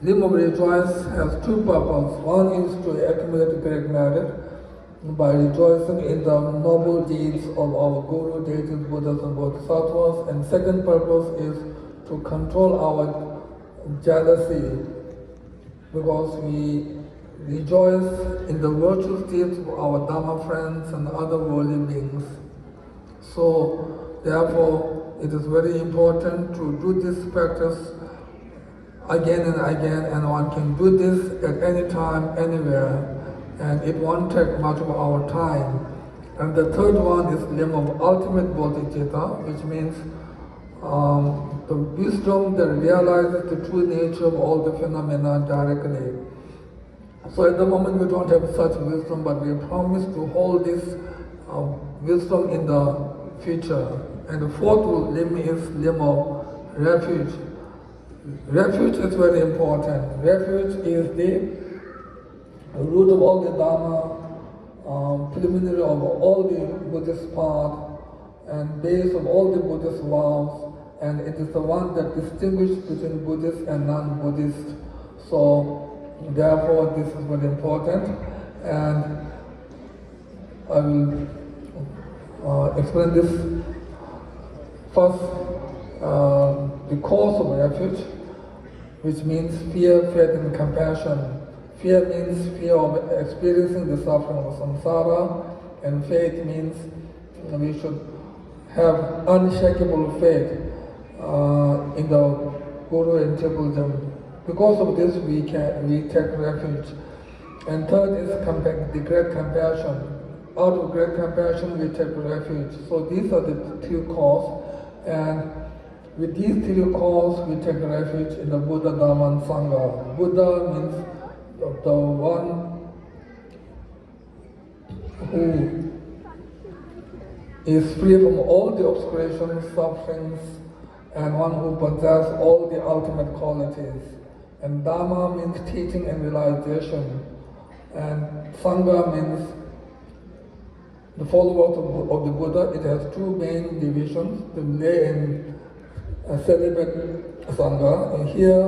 Limb of rejoice has two purposes. One is to accumulate great merit by rejoicing in the noble deeds of our Guru, deities, Buddhas, and Bodhisattvas. And second purpose is to control our jealousy, because we rejoice in the virtuous deeds of our Dharma friends and other worldly beings. So, therefore, it is very important to do this practice again and again, and one can do this at any time, anywhere, and it won't take much of our time. And the third one is limb of ultimate bodhicitta, which means, um, the wisdom that realizes the true nature of all the phenomena directly. So at the moment we don't have such wisdom, but we promise to hold this, uh, wisdom in the future. And the fourth limb is limb of refuge. Refuge is very important. Refuge is the root of all the Dharma, um, preliminary of all the Buddhist path, and base of all the Buddhist vows, and it is the one that distinguishes between Buddhist and non-Buddhist. So, therefore, this is very important, and I will, uh, explain this first. Uh, the cause of refuge, which means fear, faith, and compassion. Fear means fear of experiencing the suffering of samsara, and faith means we should have unshakable faith, uh, in the Guru and Temple. Because of this, we can, we take refuge. And third is compa- the great compassion. Out of great compassion, we take refuge. So these are the three calls. And with these three calls, we take refuge in the Buddha, Dhamma, and Sangha. Buddha means the, the one who is free from all the obscurations, sufferings, and one who possesses all the ultimate qualities. And Dhamma means teaching and realization. And Sangha means the followers of, of the Buddha. It has two main divisions, the lay and uh, celibate Sangha. And here,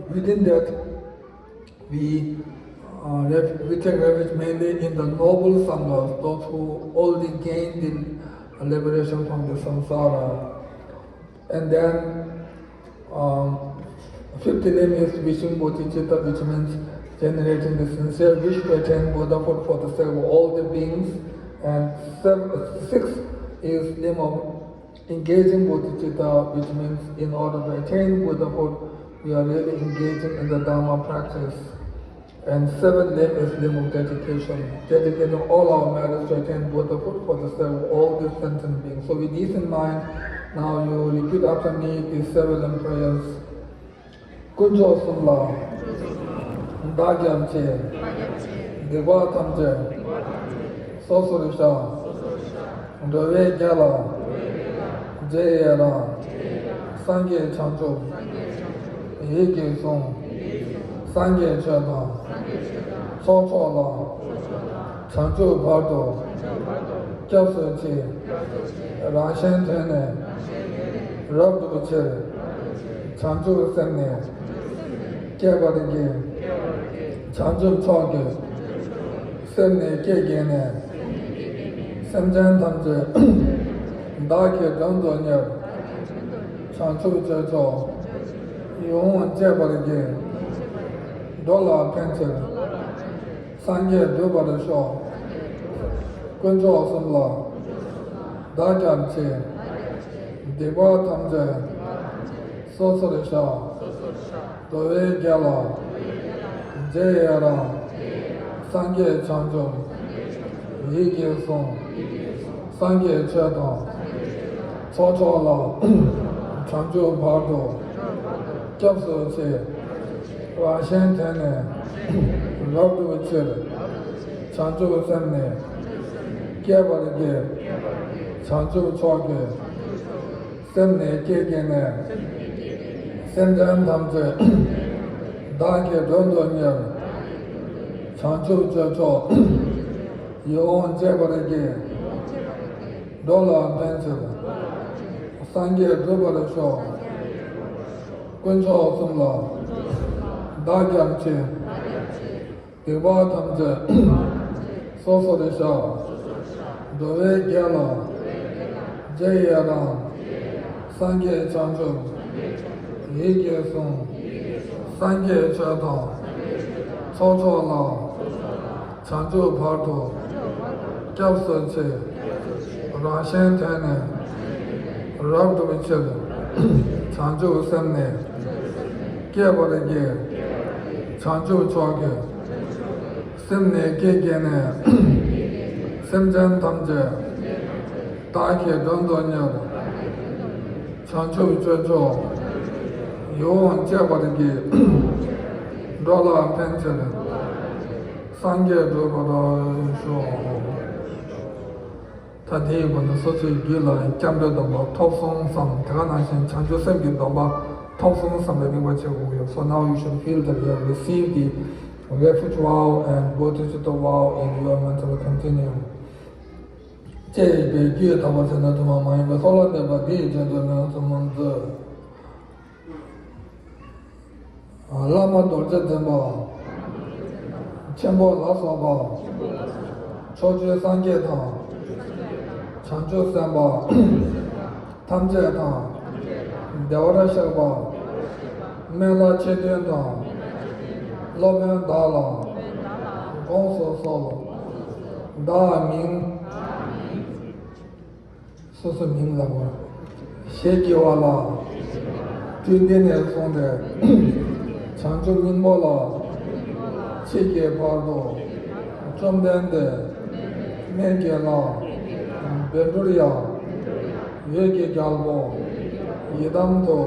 within that, we, uh, ref- we take refuge mainly in the noble Sanghas, those who already gained the liberation from the samsara. And then, um, fifth limb is Visuddhi Bodhicitta, which means generating the sincere wish to attain Buddhahood for the sake of all the beings. And seven, six is limb of engaging Bodhicitta, which means in order to attain Buddhahood, we are really engaging in the Dharma practice. And seven limb is limb of dedication, dedicating all our merits to attain Buddhahood for the sake of all the sentient beings. So with this in mind, now you repeat after me these seven limb prayers. དཀོན་མཆོག་གསུམ་ལ་བདག་སྐྱབས་མཆི། སྡིག་པ་ཐམས་ཅད་སོ་སོར་བཤགས། འགྲོ་བའི་དགེ་ལ་རྗེས་ཡི་རང་། སངས་རྒྱས་བྱང་ཆུབ་ཡིད་ཀྱིས་བཟུང་། སངས་རྒྱས་ཆོས་དང་ཚོགས་མཆོག་ལ། བྱང་ཆུབ་བར་དུ་སྐྱབས་སུ་མཆི། རང་གཞན་དོན་ནི་རབ་ཏུ་ཕྱིར། བྱང་ཆུབ་སེམས་ནི་བསྐྱེད་པར་བགྱི། བྱང་ཆུབ་མཆོག་གི་སེམས་ནི་བསྐྱེད་བགྱིས་ནས། སེམས་ཅན་ཐམས་ཅད་བདག་གིས་མགྲོན་དུ་གཉེར། བྱང་ཆུབ་སྤྱོད་མཆོག་ཡིད་འོང་སྤྱད་པར་བགྱི། འགྲོ་ལ་ཕན་ཕྱིར་སངས་རྒྱས་འགྲུབ་པར་ཤོག། དཀོན་མཆོག་གསུམ་ལ་བདག་སྐྱབས་མཆི། སྡིག་པ་ཐམས་ཅད་སོ་སོར་བཤགས། འགྲོ་བའི་དགེ་ལ་རྗེས་ཡི་རང་། སངས་རྒྱས་བྱང་ཆུབ་ཡིད་ཀྱིས་བཟུང་། སངས་རྒྱས་ཆོས་དང་ཚོགས་མཆོག་ལ། བྱང་ཆུབ་བར་དུ་སྐྱབས་སུ་མཆི། རང་གཞན་དོན་ནི་རབ་ཏུ་ཕྱིར། བྱང་ཆུབ་སེམས་ནི་བསྐྱེད་པར་བགྱི། བྱང་ཆུབ་མཆོག་གི་སེམས་ནི་བསྐྱེད་བགྱིས་ནས། སེམས་ཅན་ཐམས་ཅད་བདག་གིས་མགྲོན་དུ་གཉེར། བྱང་ཆུབ་སྤྱོད་མཆོག་ཡིད་འོང་སྤྱད་པར་བགྱི། འགྲོ་ལ་ཕན་ཕྱིར་སངས་རྒྱས་འགྲུབ་པར་ཤོག། དཀོན་མཆོག་གསུམ་ལ་བདག་སྐྱབས་མཆི། སྡིག་པ་ཐམས་ཅད་སོ་སོར་བཤགས། འགྲོ་བའི་དགེ་ལ་རྗེས་ཡི་རང་། སངས་རྒྱས་བྱང་ཆུབ་ཡིད་ཀྱིས་བཟུང་། སངས་རྒྱས་ཆོས་དང་ཚོགས་མཆོག་ལ། བྱང་ཆུབ་བར་དུ་སྐྱབས་སུ་མཆི། རང་གཞན་དོན་ནི་རབ་ཏུ་ཕྱིར། བྱང་ཆུབ་སེམས་ནི་བསྐྱེད་པར་བགྱི། བྱང་ཆུབ་མཆོག་གི་སེམས་ནི་བསྐྱེད་བགྱིས་ནས། སེམས་ཅན་ཐམས་ཅད་བདག་གིས་མགྲོན་དུ་གཉེར། བྱང་ཆུབ་སྤྱོད་མཆོག་ཡིད་འོང་སྤྱད་པར་བགྱི། འགྲོ་ལ་ཕན་ཕྱིར་སངས་རྒྱས་འགྲུབ་པར་ཤོག། ད་དེའི་སྒོ་ནས་སོ་སོའི་རྒྱུད་ལ་སྐྱབས་འགྲོའི་སྡོམ་པ་ཐོབ་སོང་བསམ། དེ་ག་ནང་བཞིན་བྱང་ཆུབ་སེམས་ཀྱི་སྡོམ་པ་ཐོབ་སོང་བསམ་པའི་དམིགས་པ་བྱེད་དགོས་ཀྱི་ཡོད། So now you should feel that you have received the refuge vow and bodhicitta vow in your mental continuum. ཅེས་པའི་རྒྱུད་དག་པ་བྱས་ན་དུ་མ་མ་ཡིན་པའི་སྲོག་ལ་གནས་པ་འདི་ཡི་རྗེས་སུ་ལན་གསུམ་མ་མཛོད། བླ་མ་རྡོ་རྗེ་འཛིན་པ་ཆེན་པོ་ལ་སོགས་པ། ཕྱོགས་བཅུའི་སངས་རྒྱས་དང་། བྱང་ཆུབ་སེམས་དཔའ་ཐམས་ཅད་དང་། བདེ་བར་གཤེགས་པ། སྨན་བླ་ཆོས་སྟོན་དང་། སློབ་དཔོན་བདག་ལ་དགོངས་སུ་གསོལ། བདག་མིང་། སོ་སོ་མིང་ལ་བ། ཞེས་བགྱི་བ་ལ། དུས་འདི་ནས་བཟུང་སྟེ། བྱང་ཆུབ་སྙིང་པོ་ལ། ཁྱེད་ཀྱི་བར་དུ། བཅོམ་ལྡན་འདས། སྨན་གྱི་བླ། བཻ་ཌཱུརྱ། འོད་ཀྱི་རྒྱལ་པོ། ཡི་དམ་དུ།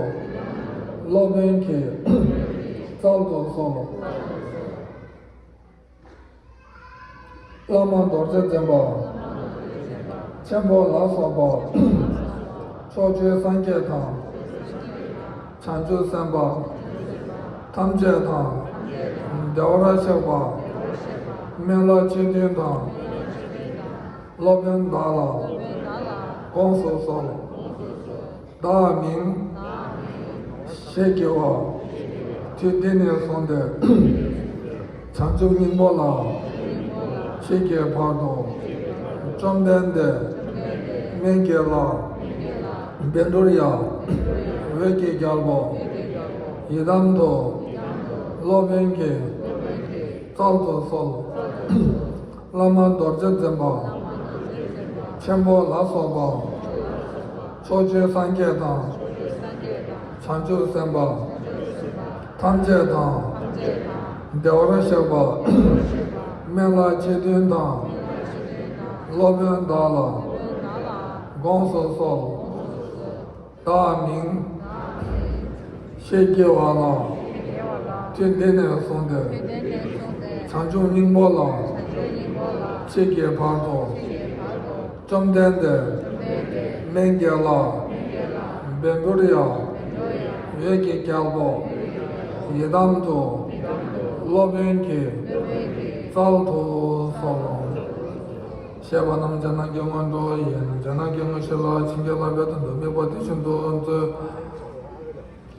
སློབ་དཔོན་གྱིས། སྩལ་དུ་གསོལ། བླ་མ་རྡོ་རྗེ་འཛིན་པ། ཆེན་པོ་ལ་སོགས་པ། ཕྱོགས་བཅུའི་སངས་རྒྱས་དང་། བྱང་ཆུབ་སེམས་དཔའ། ཐམས་ཅད་དང་། བདེ་བར་གཤེགས་པ། སྨན་བླ་སྤྱི་མཐུན་དང་། སློབ་དཔོན་བདག་ལ། དགོངས་སུ་གསོལ། བདག་མིང་། ཞེས་བགྱི་བ། དུས་འདི་ནས་བཟུང་སྟེ། བྱང་ཆུབ་སྙིང་པོ་ལ། ཁྱེད་ཀྱི་བར་དུ། བཅོམ་ལྡན་འདས། སྨན་གྱི་བླ། བཻ་ཌཱུརྱ། འོད་ཀྱི་རྒྱལ་པོ། ཡི་དམ་དུ། སློབ་དཔོན་གྱིས། སྩལ་དུ་གསོལ། བླ་མ་རྡོ་རྗེ་འཛིན་པ། ཆེན་པོ་ལ་སོགས་པ། ཕྱོགས་བཅུའི་སངས་རྒྱས་དང་། བྱང་ཆུབ་སེམས་དཔའ། ཐམས་ཅད་དང་། བདེ་བར་གཤེགས་པ། སྨན་བླ་སྤྱི་མཐུན་དང་། སློབ་དཔོན་བདག་ལ། དགོངས་སུ་གསོལ། བདག་མིང་། ཞེས་བགྱི་བ་ལ། དུས་འདི་ནས་བཟུང་སྟེ། བྱང་ཆུབ་སྙིང་པོ་ལ། ཁྱེད་ཀྱི་བར་དུ། བཅོམ་ལྡན་འདས། སྨན་གྱི་བླ། བཻ་ཌཱུརྱ། འོད་ཀྱི་རྒྱལ་པོ། ཡི་དམ་དུ། སློབ་དཔོན་གྱིས། སྩལ་དུ་གསོལ། ཞེས་པ་རྣམས་རྗེས་གནང་གི་སྔོན་འགྲོ་ཡིན། རྗེས་གནང་གི་དངོས་གཞི་ལ་བྱིན་གྱིས་བརླབས་པའི་དོན་དུ་དམིགས་པ་དེ་བཞིན་དུ་མཛོད།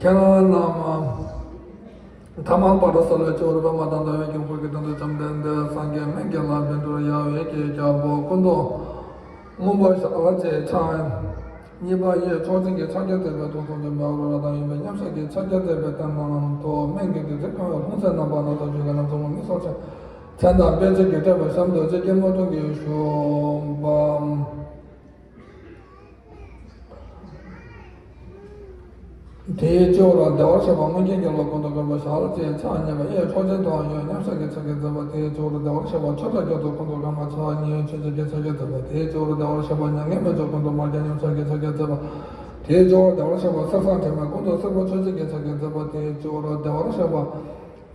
ཁྱེད་རང་རྣམས། ཐ་མལ་པ་རུ་གསལ་བའི་སྤྱི་བོར་པདྨ་དང་ཟླ་བའི་དཀྱིལ་འཁོར་གྱི་སྟེང་དུ་བཅོམ་ལྡན་འདས་སངས་རྒྱས་སྨན་གྱི་བླ་བཻ་ཌཱུརྱ་འོད་ཀྱི་རྒྱལ་པོ་སྐུ་མདོག་སྔོན་པོ་ཞལ་ལྕེ་ཕྱག་གཉིས་པ་གཡས་མཆོག་སྦྱིན་གྱི་ཕྱག་རྒྱ་མཛད་པའི་ཐུགས་གསུང་གི་མེ་འོད་རབ་དང་གཡོན་པས་མཉམ་གཞག་གི་ཕྱག་རྒྱ་མཛད་པའི་སྟེང་ན་ཐོག་སྨན་གྱི་བདུད་རྩི་ཁོང་བུ་ལྷུང་བཟེད་བསྣམས་པ་ན་ཐོག་ཆོས་ཀྱི་རྣམ་གསུམ་དབུ་མའི་སོར་ཕྱིན། མཚན་དང་དཔེ་བྱད་ཀྱིས་སྤྲས་པ་བཤམས་རྡོ་རྗེ་སྐྱིལ་མོ་ཀྲུང་གིས་བཞུགས་པ། དེའི་སྤྱི་བོར་བདེ་བར་གཤེགས་པ་མངོན་མཁྱེན་རྒྱལ་པོ་སྐུ་མདོག་དཀར་པོ་ཞལ་ལྕེ་ཕྱག་གཉིས་པ་གཡས་མཆོག་སྦྱིན་དང་གཡོན་མཉམ་གཞག་གི་ཕྱག་རྒྱ་མཛད་པ། དེའི་སྤྱི་བོར་བདེ་བར་གཤེགས་པ་ཆོས་གྲགས་རྒྱ་མཚོ་སྐུ་མདོག་དཀར་དམར་ཕྱག་གཉིས་མཆོད་བྱེད་ཀྱི་ཕྱག་རྒྱ་མཛད་པ། དེའི་སྤྱི་བོར་བདེ་བར་གཤེགས་པ་མྱ་ངན་མེད་མཆོག་སྐུ་མདོག་དམར་རྒྱན་མཉམ་གཞག་གི་ཕྱག་རྒྱ་མཛད་པ། དེའི་སྤྱི་བོར་བདེ་བར་གཤེགས་པ་གསེར་སྲང་དྲི་མེད་སྐུ་མདོག་སེར་པོ་མཆོད་བྱེད་ཀྱི་ཕྱག་རྒྱ་མཛད་པ། དེའི་སྤྱི་བོར་བདེ་བར་གཤེགས་པ།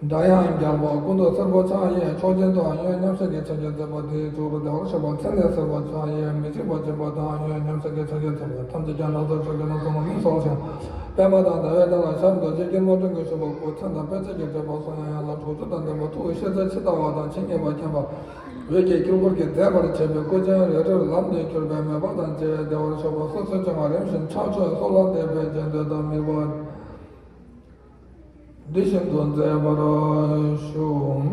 སྒྲ་དབྱངས་རྒྱལ་པོ་སྐུ་མདོག་སེར་པོ་ཕྱག་གཡས་མཆོག་སྦྱིན་དང་གཡོན་མཉམ་གཞག་གི་ཕྱག་རྒྱ་མཛད་པ། དེའི་སྤྱི་བོར་བདེ་བར་གཤེགས་པ་མཚན་ལས་སེར་པོ་ཕྱག་གཡས་མི་འཇིགས་པ་སྦྱིན་པ་དང་གཡོན་མཉམ་གཞག་གི་ཕྱག་རྒྱ་མཛད་པ། ཐམས་ཅད་ཀྱང་ལག་རྩལ་མཆོག་གི་རྣམ་གསུམ་དབུ་མའི་སོར་ཕྱིན། པདྨ་དང་ཟླ་བའི་གདན་ལ་ཞབས་རྡོ་རྗེ་སྐྱིལ་མོ་ཀྲུང་གིས་བཞུགས་པ་སྐུ། མཚན་དང་དཔེ་བྱད་ཀྱིས་སྤྲས་པ་གསུང་ཡང་ཡང་ལ་དྲུག་ཅུ་དང་ལྡན་པ། ཐུགས་ཤེས་བྱ་ཇི་ལྟ་བ་དང་ཇི་སྙེད་པ་མཁྱེན་པ། འོད་ཀྱི་དཀྱིལ་འཁོར་གྱིས་མཛེས་པར་བྱས་པའི་སྐུ་ཅན་རལ་གྲིར་ལམ་དུ་གྱུར་པའི་མོས་པ་དང་བཅས་བདེ་བར་གཤེགས་པ་སོ་སོའི་སྤྱན་སྔར་རིམ་བཞིན་ཕྱག་མཆོད་གསོལ་བ་འདེབས་པའི་རྗེས་ཟློས་དང་དམིགས་པ། འདི་བཞིན་དུ་མཛད་པར་ཞུ།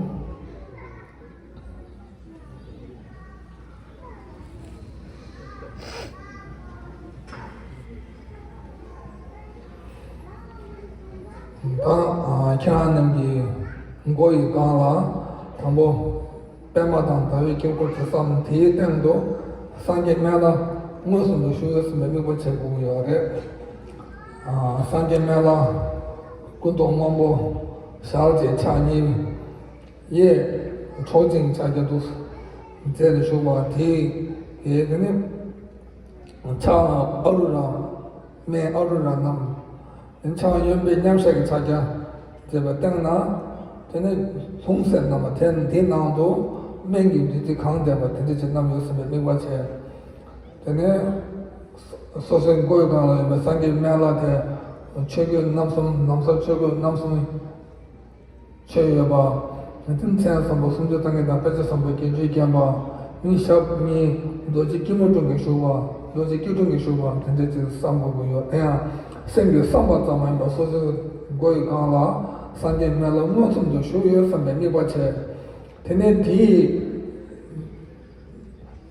ད་ཁྱེད་རང་རྣམས་ཀྱི་མགོ་ཡི་སྒང་ལ་དང་པོ། པདྨ་དང་ཟླ་བའི་དཀྱིལ་འཁོར་དེ་བསམ། དེའི་སྟེང་དུ་སངས་རྒྱས་སྨན་བླ་མངོན་སུམ་དུ་བཞུགས་ཡོད་ཟིན་པའི་དམིགས་པ་བྱེད་དགོས་ཀྱི་ཡོད་རེད། ཨ། སངས་རྒྱས་སྨན་བླ་སྐུ་མདོག་སྔོན་པོ་ཞལ་གཅིག་ཕྱག་གཉིས་གཡས་མཆོག་སྦྱིན་ཕྱག་རྒྱ་འདུག་མཛད་དེ་བཞུགས་པ་དེ་ཡི་དེ་ནི་ཕྱག་ཨ་རུ་ར། སྨན་ཨ་རུ་ར་བསྣམས། ཕྱག་གཡོན་པས་མཉམ་གཞག་གི་ཕྱག་རྒྱ་མཛད་པའི་སྟེང་ན། དེ་ནས་ལྷུང་བཟེད་བསྣམས་པ་དེ་དེའི་ནང་དུ་སྨན་གྱི་བདུད་རྩི་གང་ལྡན་པ་དེ་འདྲ་ཅིག་བསྣམས་ཡོད་ཟིན་པའི་དམིགས་པ་བྱས། དེ་ནས་སོ་སོའི་མགོའི་སྒང་ལ་ཡོད་པའི་སངས་རྒྱས་སྨན་བླ་དེ་ཆོས་གོས་རྣམ་གསུམ། ན་བཟའ་ཆོས་གོས་རྣམ་གསུམ་མཆོད་ཡོད་པ། དེ་མཚན་བཟང་པོ་སུམ་ཅུ་རྩ་གཉིས་དང་དཔེ་བྱད་བཟང་པོ་བརྒྱད་ཅུས་བརྒྱན་པ། མི་ཞབས་གཉིས་རྡོ་རྗེ་སྐྱིལ་མོ་ཀྲུང་གིས་བཞུགས་པ། རྡོ་རྗེ་སྐྱིལ་ཀྲུང་གིས་བཞུགས་པ་དེ་འདྲ་ཅིག་བསམ་དགོས་ཀྱི་ཡོད། དེ་ཡང་སེམས་ཀྱིས་བསམ་པ་ཙམ་མ་ཡིན་པར་སོ་སོའི་མགོ་ཡི་སྒང་ལ་སངས་རྒྱས་སྨན་བླ་མངོན་སུམ་དུ་བཞུགས་ཡོད་བསམ་པའི་དམིགས་པ་བྱས། དེ་ནས་དེའི་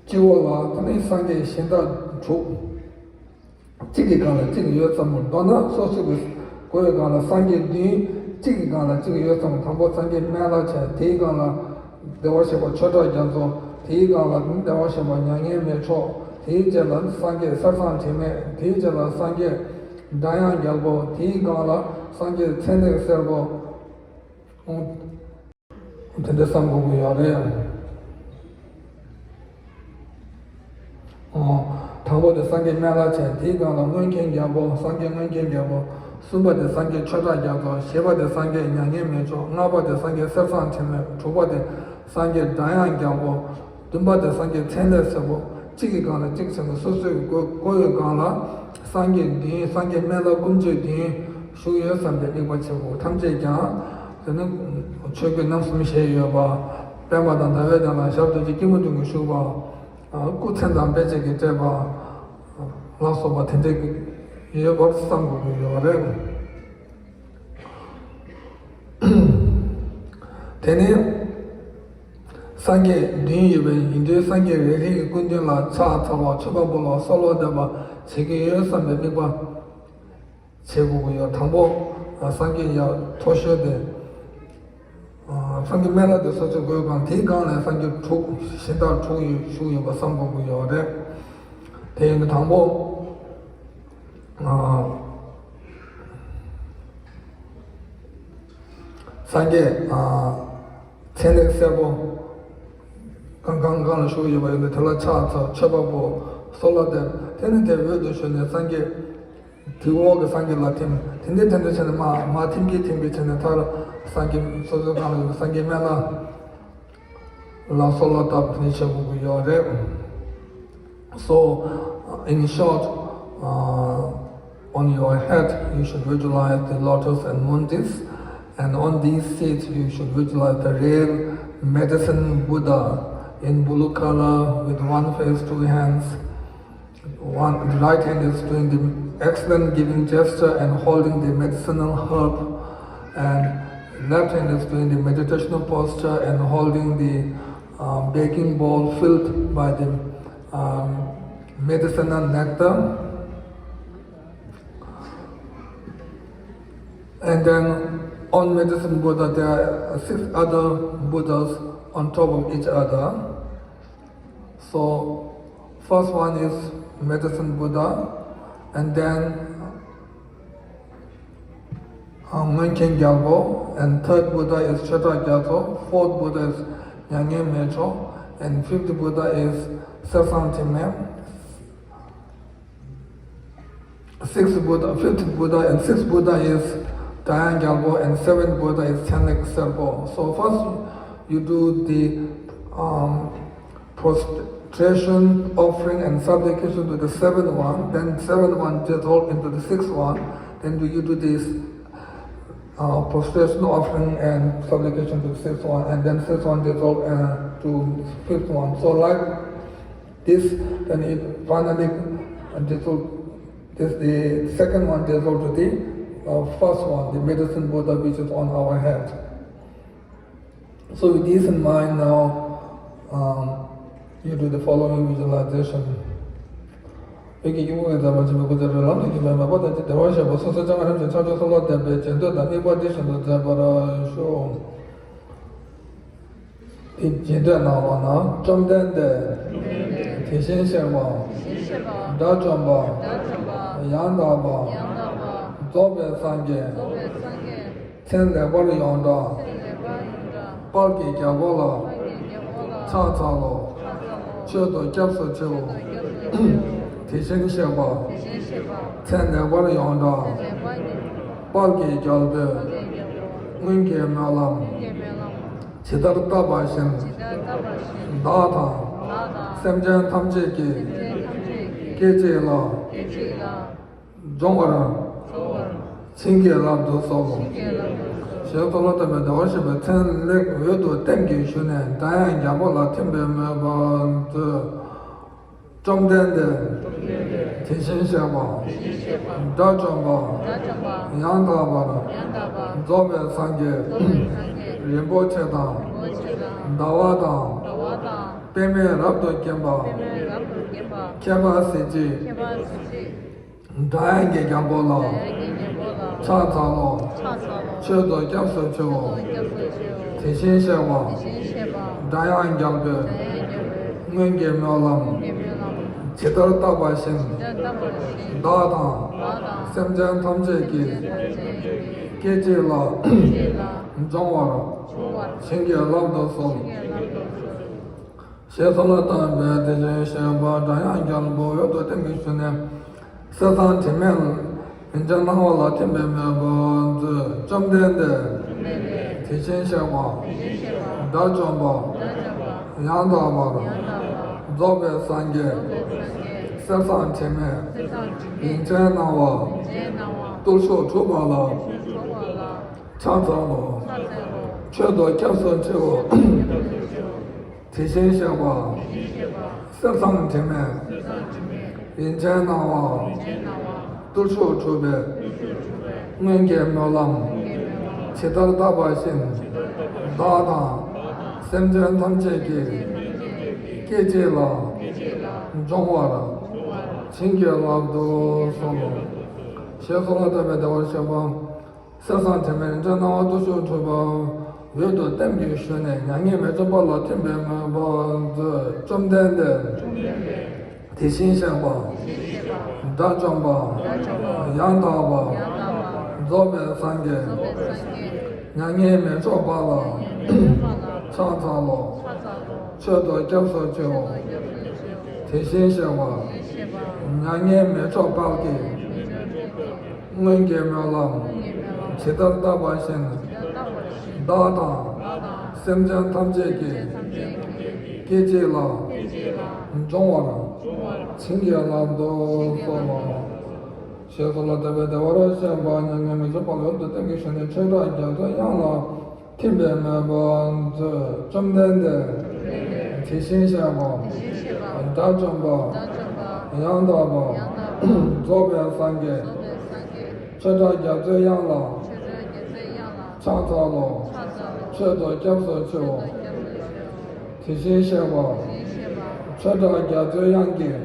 སྤྱི་བོ་ལ་དེ་ནས་སངས་རྒྱས་གཞན་དག་དྲུག་གཅིག་གི་སྒང་ལ་གཅིག་ཡོད་ཙམ། མདོར་ན་སོ་སོ་གི་མགོ་ཡི་སྒང་ལ་སངས་རྒྱས་བདུན། གཅིག་གི་སྒང་ལ་གཅིག་ཡོད་ཙམ། དང་པོ་སངས་རྒྱས་སྨན་བླ་བྱས། དེའི་སྒང་ལ་བདེ་བར་གཤེགས་པ་ཆོས་གྲགས་རྒྱ་མཚོ། དེའི་སྒང་ལ་བདེ་བར་གཤེགས་པ་མྱ་ངན་མེད་མཆོག། དེའི་རྗེས་ལ་སངས་རྒྱས་གསེར་སྲང་དྲི་མེད། དེའི་རྗེས་ལ་སངས་རྒྱས་སྒྲ་དབྱངས་རྒྱལ་པོ། དེའི་སྒང་ལ་སངས་རྒྱས་མཚན་ལས་སེར་པོ། དེ་འདྲ་བསམ་དགོས་ཀྱི་ཡོད་རེད། ཨོ། དང་པོ་དེ་སངས་རྒྱས་སྨན་བླ་བྱས། དེའི་སྒང་ལ་མངོན་མཁྱེན་རྒྱལ་པོ། སངས་རྒྱས་མངོན་མཁྱེན་རྒྱལ་པོ། གསུམ་པ་དེ་སངས་རྒྱས་ཆོས་གྲགས་རྒྱ་མཚོ། བཞི་པ་དེ་སངས་རྒྱས་མྱ་ངན་མེད་མཆོག། ལྔ་པ་དེ་སངས་རྒྱས་གསེར་སྲང་དྲི་མེད། དྲུག་པ་དེ་སངས་རྒྱས་སྒྲ་དབྱངས་རྒྱལ་པོ། བདུན་པ་དེ་སངས་རྒྱས་ཚེ་ལས་སྲས་པོ། གཅིག་གི་སྒང་ལ་གཅིག་བྱས་ནས་སོ་སོའི་བཀོད་བཀོད་ཡོད་སྒང་ལ་སངས་རྒྱས་བདུན། སངས་རྒྱས་སྨན་བླ་དཀོན་མཆོག་བདུན་བཞུགས་ཡོད་བསམ་པའི་དམིགས་པ་བྱེད་དགོས། ཐམས་ཅད་ཀྱང་དེ་ནི་ཆོས་གོས་རྣམ་གསུམ་བཞེས་ཡོད་པ། པདྨ་དང་ཟླ་བའི་གདན་ལ་ཞབས་རྡོ་རྗེ་སྐྱིལ་མོ་ཀྲུང་གིས་བཞུགས་པ། སྐུ་མཚན་དང་དཔེ་བྱད་ཀྱིས་སྤྲས་པ་ལ་སོགས་པ་དེ་འདྲ་ཡོད་པར་བསམ་དགོས་ཀྱི་ཡོད་རེད། དེ་ནས་སངས་རྒྱས་བདུན་ཡོད་པའི་ཡིན་དུས། སངས་རྒྱས་རེ་རེ་གི་སྐུ་མདུན་ལ་ཕྱག་འཚལ་བ། མཆོད་པ་འབུལ་བ། གསོལ་བ་འདེབས་པ་བྱེད་ཀྱི་ཡོད་བསམ་པའི་དམིགས་པ་བྱེད་དགོས་ཀྱི་ཡོད། དང་པོ་སངས་རྒྱས་ཡར་མཐོ་ཤོས་དེ། སངས་རྒྱས་སྨན་བླ་དེ་སོ་སོའི་གོས་སྒང་། དེའི་སྒང་ལ་སངས་རྒྱས་དྲུག་གཞན་དག་དྲུག་ཡོད་བཞུགས་ཡོད་པ་བསམ་དགོས་ཀྱི་ཡོད་རེད། དེ་ཡིན་དུས་དང་པོ། སངས་རྒྱས་ཚེ་ལས་སྲས་པོ་གང་གང་གང་ལ་བཞུགས་ཡོད་པ་ཡིན་ན། དེ་ལ་ཕྱག་འཚལ། མཆོད་པ་འབུལ། གསོལ་བ་འདེབས། དེ་ནས་དེ་འོད་དུ་ཞུ་ནས་སངས་རྒྱས་དེའི་འོག་གི་སངས་རྒྱས་ལ་ཐིམ། དེ་འདྲ་དེ་འདྲ་བྱས་ནས་མར་མར་ཐིམ་གྱིན་ཐིམ་གྱིན་བྱས་ནས། མཐར་སངས་རྒྱས་སོ་སོའི་སྒང་ལ་ཡོད་པའི་སངས་རྒྱས་སྨན་བླ་ལ་གསོལ་བ་བཏབ་ནས་བྱེད་དགོས་ཀྱི་ཡོད་རེད། So, in short, uh, on your head, you should visualize the lotus and mudras, and on these seats, you should visualize the real medicine Buddha in blue color with one face, two hands. One, the right hand is doing the excellent giving gesture and holding the medicinal herb, and left hand is doing the meditational posture and holding the uh, begging bowl filled by the um, medicinal nectar. And then on Medicine Buddha, there are six other Buddhas on top of each other. So, first one is Medicine Buddha, and then uh, Nguen Khen Gyalpo, and third Buddha is Choedrak Gyatso, fourth Buddha is Myahngen Mecho, and fifth Buddha is Sersang Temen. Sixth Buddha, fifth Buddha and sixth Buddha is Dayan Gyalpo, and seventh Buddha is Tsenlek Serpo. So first you do the um, prostration, offering and supplication to the seventh one, then seventh one dissolve into the sixth one, then do you do this uh, prostration, offering and supplication to the sixth one, and then sixth one dissolve uh, to fifth one. So like this, then it finally uh, dissolve, this, the second one dissolve to the uh, first one, the medicine Buddha which is on our head. So with this in mind now, um, you do the following visualization. བོད་ཀྱི་སྐྱེ་བོ་ངན་ཚ་བ་ཆེན་པོའི་སྐུ་ཚེ་རིང་ལམ་དུ་སྐྱིད་པའི་མེས་པོ་དང་བཅས་བདེ་བར་གཤེགས་པ་སོ་སོའི་སྤྱན་སྔར་རིམ་བཞིན་ཕྱག་མཆོད་གསོལ་བ་འདེབས་པའི་རྗེས་ཟློས་དང་དམིགས་པ་འདི་བཞིན་དུ་མཛད་པར་ཞུ། དེ་རྗེས་ཟློས་གནང་བ་ན། བཅོམ་ལྡན་འདས། དེ་བཞིན་གཤེགས་པ། དགྲ་བཅོམ་པ། ཡང་དག་པ། རྫོགས་པའི་སངས་རྒྱས། མཚན་ལེགས་པར་ཡོངས་གྲགས། དཔལ་གྱི་རྒྱལ་པོ་ལ། ཕྱག་འཚལ་ལོ། མཆོད་དོ་སྐྱབས་སུ་མཆིའོ། དེ་བཞིན་གཤེགས་པ། མཚན་ལེགས་པར་ཡོངས་གྲགས། དཔལ་གྱི་རྒྱལ་པོས། སྔོན་གྱི་སྨོན་ལམ། ཇི་ལྟར་བཏབ་པ་བཞིན། བདག་དང་། སེམས་ཅན་ཐམས་ཅད་ཀྱི། སྐད་ཅིག་ལ། འབྱུང་བར། བྱིན་གྱིས་བརླབ་ཏུ་གསོལ་ལོ། ཞེས་གསོལ་བ་བཏབ་པས་བདེ་བར་གཤེགས་པའི་མཚན་ལེགས་འོད་དུ་ལྟེམ་གྱིས་ཞུ་ནས་སྒྲ་དབྱངས་རྒྱལ་པོ་ལ་ཐིམ་པའི་མོས་པ་མཛོད། བཅོམ་ལྡན་འདས། དེ་བཞིན་གཤེགས་པ། དགྲ་བཅོམ་པ། ཡང་དག་པར། རྫོགས་པའི་སངས་རྒྱས། རིན་པོ་ཆེ་དང་། ཟླ་བ་དང་། པདྨས་རབ་ཏུ་བརྒྱན་པ། ཁྱད་པར་གཟི་བརྗིད། སྒྲ་དབྱངས་ཀྱི་རྒྱལ་པོ་ལ། ཕྱག་འཚལ་ལོ། མཆོད་དོ་སྐྱབས་སུ་མཆིའོ། དེ་བཞིན་གཤེགས་པ། སྒྲ་དབྱངས་རྒྱལ་པོས། སྔོན་གྱི་སྨོན་ལམ། ཇི་ལྟར་བཏབ་པ་བཞིན། བདག་དང་། སེམས་ཅན་ཐམས་ཅད་ཀྱི། སྐད་ཅིག་ལ། འབྱུང་བར་བྱིན་གྱིས་བརླབ་ཏུ་གསོལ། ཞེས་གསོལ་བ་བཏབ་པས་དེ་བཞིན་གཤེགས་པ་སྒྲ་དབྱངས་རྒྱལ་པོ་འོད་དུ་ལྡན་གྱི་ཞལ་ནས། གསེར་སྲང་དྲི་མེད་རིན་ཆེན་སྣང་བ་ལ་ཐིམ་པའི་མོས་པ་མཛོད། བཅོམ་ལྡན་འདས་དེ་བཞིན་གཤེགས་པ་དགྲ་བཅོམ་པ་ཡང་དག་པར་རྫོགས་པའི་སངས་རྒྱས། གསེར་སྲང་དྲི་མེད་རིན་ཆེན་སྣང་བ་བརྟུལ་ཞུགས་གྲུབ་པ་ལ་ཕྱག་འཚལ་ལོ། མཆོད་དོ་སྐྱབས་སུ་མཆིའོ། དེ་བཞིན་གཤེགས་པ་གསེར་སྲང་དྲི་མེད་རིན་ཆེན་སྣང་བ་བརྟུལ་ཞུགས་གྲུབ་པའི་སྔོན་གྱི་སྨོན་ལམ་ཇི་ལྟར་བཏབ་པ་བཞིན་བདག་དང་སེམས་ཅན་ཐམས་ཅད་ཀྱི་སྐད་ཅིག་ལ་འབྱུང་བར་བྱིན་གྱིས་བརླབ་ཏུ་གསོལ་ལོ། ཞེས་གསོལ་བ་བཏབ་པས་བདེ་བར་གཤེགས་པ། གསེར་སྲང་དྲི་མེད་རིན་ཆེན་སྣང་བ་བརྟུལ་ཞུགས་གྲུབ་པ་འོད་དུ་ལྡན་གྱི་ཞལ་ནས། མྱ་ངན་མི་འཇིགས་པ་ལ་ཐིམ་པའི་མོས་པ་མཛོད། བཅོམ་ལྡན་འདས་དེ་བཞིན་གཤེགས་པ་དགྲ་བཅོམ་པ་ཡང་དག་པར་རྫོགས་པའི་སངས་རྒྱས། མྱ་ངན་མི་འཇིགས་པ་ལ་ཕྱག་འཚལ་ལོ། མཆོད་དོ་སྐྱབས་སུ་མཆིའོ། དེ་བཞིན་གཤེགས་པ་མྱ་ངན་མི་འཇིགས་དཔལ་གྱི་སྔོན་གྱི་སྨོན་ལམ་ཇི་ལྟར་བཏབ་པ་བཞིན་བདག་དང་སེམས་ཅན་ཐམས་ཅད་ཀྱི་སྐད་ཅིག་ལ་འབྱུང་བར་བྱིན་གྱིས་བརླབ་ཏུ་གསོལ་ལོ། ཞེས་གསོལ་བ་བཏབ་པས་བདེ་བར་གཤེགས་པ་མྱ་ངན་མི་འཇིགས་པ་ལ་འོད་དུ་ལྡན་གྱི་ཞལ་ནས་ཆོས་གྲགས་རྒྱ་མཚོའི་དབྱངས་ལ་ཐིམ་པའི་མོས་པ་མཛོད། བཅོམ་ལྡན་འདས་དེ་བཞིན་གཤེགས་པ་དགྲ་བཅོམ་པ་ཡང་དག་པར་རྫོགས་པའི་སངས་རྒྱས། ཆོས་གྲགས་རྒྱ་མཚོའི་དབྱངས་ལ་ཕྱག་འཚལ་ལོ། མཆོད་དོ་སྐྱབས་སུ་མཆིའོ། དེ་བཞིན་གཤེགས་པ་ཆོས་གྲགས་རྒྱ་མཚོའི་དབྱངས་ཀྱིས་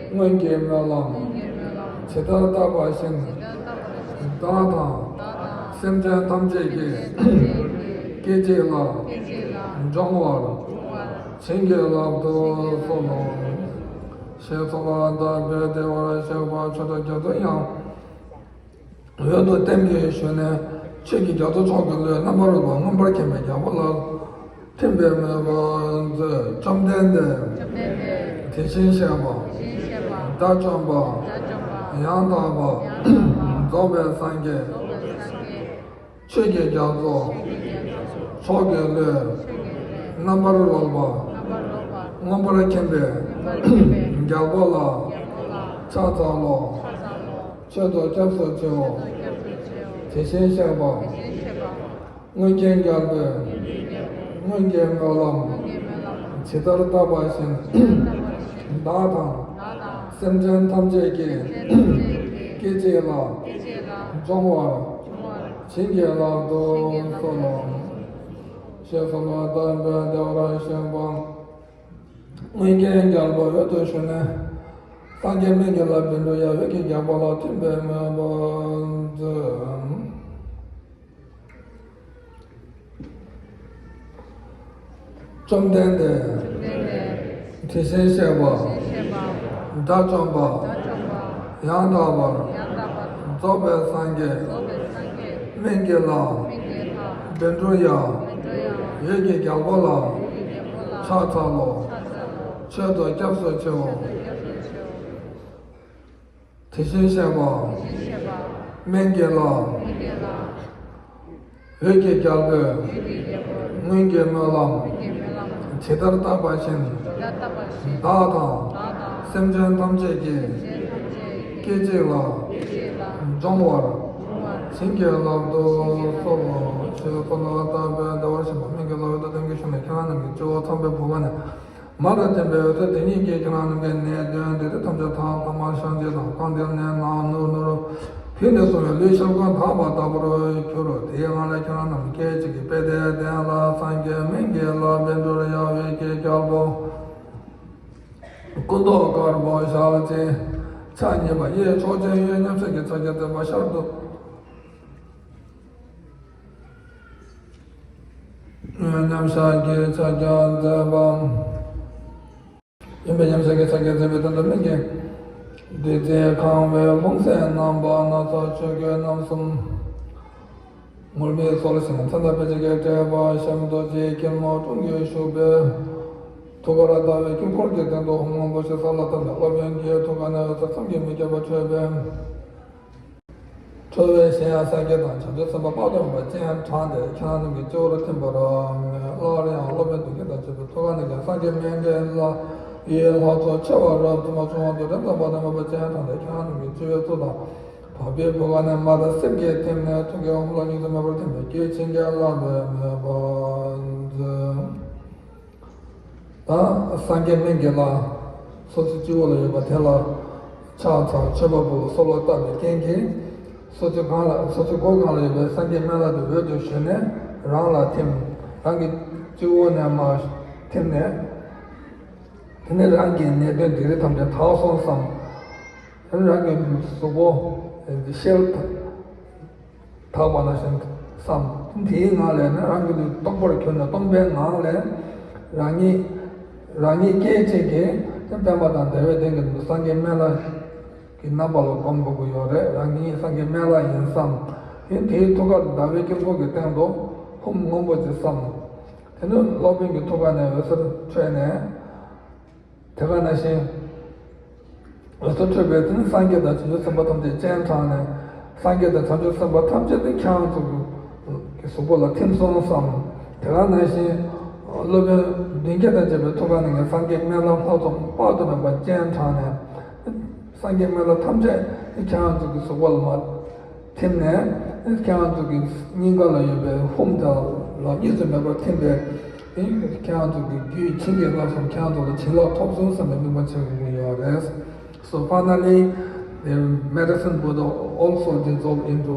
སྔོན་གྱི་སྨོན་ལམ་ཇི་ལྟར་བཏབ་པ་བཞིན་བདག་དང་སེམས་ཅན་ཐམས་ཅད་ཀྱི་སྐད་ཅིག་ལ་འབྱུང་བར་བྱིན་གྱིས་བརླབ་ཏུ་གསོལ་ལོ། ཞེས་གསོལ་བ་བཏབ་པས་བདེ་བར་གཤེགས་པ་ཆོས་གྲགས་རྒྱ་མཚོའི་དབྱངས་འོད་དུ་ལྡན་གྱི་ཞལ་ནས། ཆོས་ཀྱི་རྒྱ་མཚོ་མཆོག་གི་ཀླུང་རྣམ་པར་རོལ་པ་མངོན་པར་མཁྱེན་པའི་རྒྱལ་པོ་ལ་ཐིམ་པའི་མོས་པ་མཛོད། བཅོམ་ལྡན་འདས་དེ་བཞིན་གཤེགས་པ་དགྲ་བཅོམ་པ་ཡང་དག་པར་རྫོགས་པའི་སངས་རྒྱས། ཆོས་ཀྱི་རྒྱ་མཚོ་མཆོག་གི་ཀླུང་རྣམ་པར་རོལ་པ་མངོན་པར་མཁྱེན་པའི་རྒྱལ་པོ་ལ་ཕྱག་འཚལ་ལོ། མཆོད་དོ་སྐྱབས་སུ་མཆིའོ། དེ་བཞིན་གཤེགས་པ་སྔོན་གྱི་རྒྱལ་པོས་སྔོན་གྱི་སྨོན་ལམ་ཇི་ལྟར་བཏབ་པ་བཞིན་བདག་དང་སེམས་ཅན་ཐམས་ཅད་ཀྱི་སྐད་ཅིག་ལ་འབྱུང་བར་བྱིན་གྱིས་བརླབ་ཏུ་གསོལ་ལོ། ཞེས་གསོལ་བ་བཏབ་པས་བདེ་བར་གཤེགས་པ། སྔོན་གྱི་རྒྱལ་པོ་འོད་དུ་ཞུ་ནས། སངས་རྒྱས་སྨན་གྱི་བླ་བཻ་ཌཱུརྱ་འོད་ཀྱི་རྒྱལ་པོ་ལ་ཐིམ་པའི་མོས་པ་མཛོད། བཅོམ་ལྡན་འདས་དེ་བཞིན་གཤེགས་པ་དགྲ་བཅོམ་པ་ཡང་དག་པར་རྫོགས་པའི་སངས་རྒྱས། སྨན་གྱི་བླ་བཻ་ཌཱུརྱ་འོད་ཀྱི་རྒྱལ་པོ་ལ་ཕྱག་འཚལ་ལོ། མཆོད་དོ་སྐྱབས་སུ་མཆིའོ། དེ་བཞིན་གཤེགས་པ་སྨན་གྱི་བླ་འོད་ཀྱི་རྒྱལ་པོས་སྔོན་གྱི་སྨོན་ལམ་ཇི་ལྟར་བཏབ་པ་བཞིན་བདག་དང་སེམས་ཅན་ཐམས་ཅད་ཀྱི་སྐད་ཅིག་ལ་འབྱུང་བར་བྱིན་གྱིས་བརླབ་ཏུ་གསོལ་ལོ། ཞེས་གསོལ་བ་བཏབ་པས་བདེ་བར་གཤེགས་པ་སྨན་གྱི་བླ་འོད་དུ་ལྡན་གྱི་ཞལ་ནས། ཁྱེད་རང་རྣམས་ཀྱི་སྤྱི་བོར་ཚངས་པའི་བུ་ག་ནས། མར་ཐོན་པའི་འོད་ཟེར་དེ་ཉིད་ཀྱིས་ཁྱེད་རང་རྣམས་ཀྱི་ནད་གདོན་འདྲེ་ཐམས་ཅད་དག་པ་མར་བྱང་ཅིག་དང་། གང་དེར་ནད་ནང་ནུར་ནུར་ཕུད་ནས་སོང་བའི་ལུས་ཤ་སྐམ་དག་པ་ལྟ་བུར་གྱུར། དེའི་སྔོན་ལ་ཁྱེད་རང་རྣམས་ཀྱི་སྐད་ཅིག་གིས་དཔལ་ལྡན་ལ་སངས་རྒྱས་སྨན་གྱི་བླ་བཻ་ཌཱུརྱ་འོད་ཀྱི་རྒྱལ་པོ་སྐུ་མདོག་དཀར་པོ་ཞལ་གཅིག་ཕྱག་གཉིས་པ་གཡས་ཕྱོགས་ཅན་གཡོན་མཉམ་གཞག་གི་ཕྱག་རྒྱ་མཛད་པ་ཤར་དུ། མཉམ་གཞག་གི་ཕྱག་རྒྱ་མཛད་པ། གཡོན་པས་མཉམ་གཞག་གི་ཕྱག་རྒྱ་མཛད་པའི་སྟེང་དུ་སྨན་གྱི་བདུད་རྩིས་གང་བའི་ལྷུང་བཟེད་བསྣམས་པ་སྣ་ཚོགས་ཆོས་གོས་རྣམ་གསུམ་ ངུར་སྨྲིག་གསོལ་ཞིང་མཚན་དང་དཔེ་བྱད་ཀྱིས་སྤྲས་པ་ཞབས་རྡོ་རྗེའི་སྐྱིལ་མོ་ཀྲུང་གིས་བཞུགས་པའི་ཐུགས་ཀར་ཟླ་བའི་དཀྱིལ་འཁོར་གྱི་སྟེང་དུ་ཧཱུྃ་སྔོན་པོ་ཞིག་གསལ་ལ་བཏབ་ནས། སློབ་དཔོན་གྱི་ཐུགས་ཀ་ནས་འོད་ཟེར་བསམ་གྱིས་མི་ཁྱབ་པ་འཕྲོས་པས། འཕྲོ་བའི་གཞལ་ཡས་སངས་རྒྱས་དང་བྱང་ཆུབ་སེམས་དཔའ་དཔག་ཏུ་མེད་པ་སྤྱན་དྲངས་ཏེ་ཁྱེད་རང་རྣམས་ཀྱི་སྤྱི་བོར་ཐིམ་པར་སྨོན། སླར་ཡང་སློབ་དཔོན་གདུལ་དཀའི་དར་ཅན་པའི་ཐུགས་ཀ་ནས་ཀྱང་སངས་རྒྱས་སྨན་གྱི་བླ་ཡི་ལྷ་ཚོགས་ཆེ་བ་རབ་ཏུ་མ་བྱུང་བ་དུ་རིམ་གྱིས་དཔག་ཏུ་མེད་པ་སྤྱན་དྲངས་ཏེ་ཁྱེད་རང་རྣམས་ཀྱི་སྤྱི་བོའི་གཙུག་དང་། བ་སྤུའི་བུ་ག་ནས་མར་སེམས་ཀྱིས་ཐིམ་ནས་ཐུགས་ཀའི་ཧཱུྃ་ལ་གཉིས་སུ་མེད་པར་ཐིམ་པས་སྐད་ཅིག་གིས་བརླག་པའི་མོས་པ་མཛོད། ད་སངས་རྒྱས་སྨན་གྱི་བླ་སོ་སོའི་སྤྱི་བོ་ལ་ཡོད་པ་དེ་ལ་ཕྱག་འཚལ་མཆོད་པ་ཕུལ་གསོལ་བ་བཏབ་པའི་རྐྱེན་གྱིས། སོ་སོའི་སྒང་ལ་སོ་སོའི་མགོ་སྒང་ལ་ཡོད་པའི་སངས་རྒྱས་སྨན་བླ་དེ་འོད་དུ་ཞུ་ནས་རང་ལ་ཐིམ། རང་གི་སྤྱི་བོ་ནས་མར་ཐིམ་ནས། དེ་ནས་རང་གི་ནད་གདོན་སྡིག་རིགས་ཐམས་ཅད་དག་སོང་བསམ། དེ་ནས་རང་གི་གཟུགས་པོ་ཤེལ་དག་པ་ནང་བཞིན་བསམ། དེའི་ངང་ལས་ནི་རང་གི་ལུས་སྟོང་པར་གྱུར་ནས་སྟོང་པའི་ངང་ལས་རང་ཉིད་རང་ཉིད་སྐད་ཅིག་གིས་དེ་པདྨ་དང་བདེ་བའི་གདན་གྱི་སངས་རྒྱས་སྨན་བླ་གི་རྣམ་པ་ལ་སྒོམ་དགོས་ཀྱི་ཡོད་རེད། རང་ཉིད་སངས་རྒྱས་སྨན་བླ་ཡིན་བསམ། དེ་དེའི་ཐུགས་ཀར་ཟླ་བའི་དཀྱིལ་འཁོར་གྱི་སྟེང་དུ་ཧཱུྃ་སྔོན་པོ་ཅིག་བསམ། དེ་ནས་སློབ་དཔོན་གྱི་ཐུགས་ཀ་ནས་འོད་ཟེར་འཕྲོས་ནས། དེ་ག་ནང་བཞིན་འོད་ཟེར་འཕྲོས་པས་དེ་ནི་སངས་རྒྱས་དང་བྱང་ཆུབ་སེམས་དཔའ་ཐམས་ཅད་སྤྱན་དྲངས་ནས། སངས་རྒྱས་དང་བྱང་ཆུབ་སེམས་དཔའ་ཐམས་ཅད་དེ་ཁྱེད་རང་ཚོ་གི་གཟུགས་པོ་ལ་ཐིམ་སོང་བསམ། དེ་ག་ནང་བཞིན་སློབ་དཔོན་མདུན་བསྐྱེད་དང་བཅས་པའི་ཐུགས་ཀ་ནས་ཀྱང་སངས་རྒྱས་སྨན་བླ་ལྷ་ཚོགས་དཔག་ཏུ་མེད་པ་སྤྱན་དྲངས་ནས། སངས་རྒྱས་སྨན་བླ་ཐམས་ཅད་ཁྱེད་རང་ཚོ་གི་གཟུགས་པོ་ལ་མར་ཐིམ་ནས། ཁྱེད་རང་ཚོ་གི་སྙིང་ག་ལ་ཡོད་པའི་ཧཱུྃ་དེ་ལ་གཉིས་སུ་མེད་པར་ཐིམ་པས། ཁྱེད་རང་ཚོ་གི་རྒྱུད་བྱིན་གྱིས་བརླབས་སོང་། ཁྱེད་རང་ཚོ་ལ་བྱིན་རླབས་ཐོབ་སོང་བསམ་པའི་དམིགས་པ་བྱེད་དགོས་ཀྱི་ཡོད་རེད། So finally, the medicine Buddha also dissolved into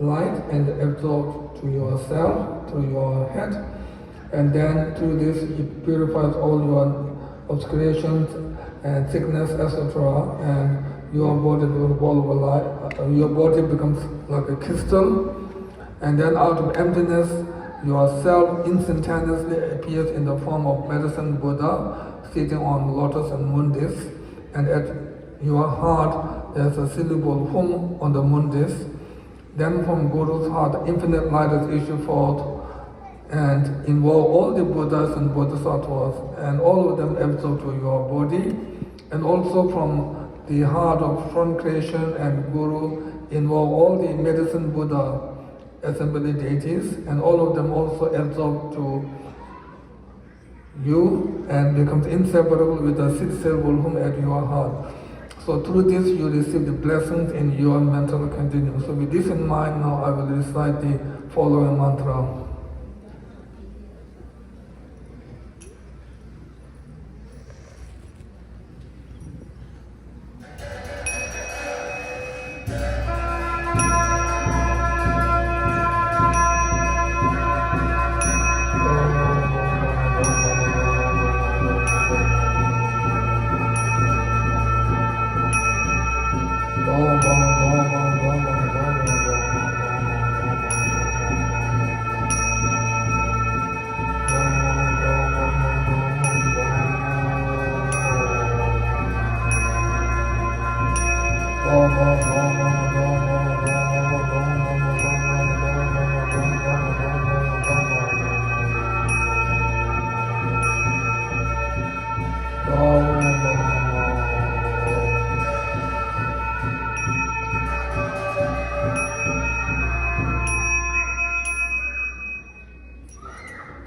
light and absorbed to yourself through your head. And then through this, it purifies all your obscurations and sickness, et cetera. And your body will evolve like, uh, your body becomes like a crystal. And then out of emptiness, yourself instantaneously appears in the form of medicine Buddha sitting on lotus and moon disc. And at your heart, there's a syllable hum on the moon disc. Then from Guru's heart, infinite light is issued forth and involve all the Buddhas and Bodhisattvas, and all of them absorb to your body. And also from the heart of Front Creation and Guru, involve all the medicine Buddha, assembly deities, and all of them also absorb to you and becomes inseparable with the six syllable hum at your heart. So through this you receive the blessings in your mental continuum. So with this in mind, now I will recite the following mantra.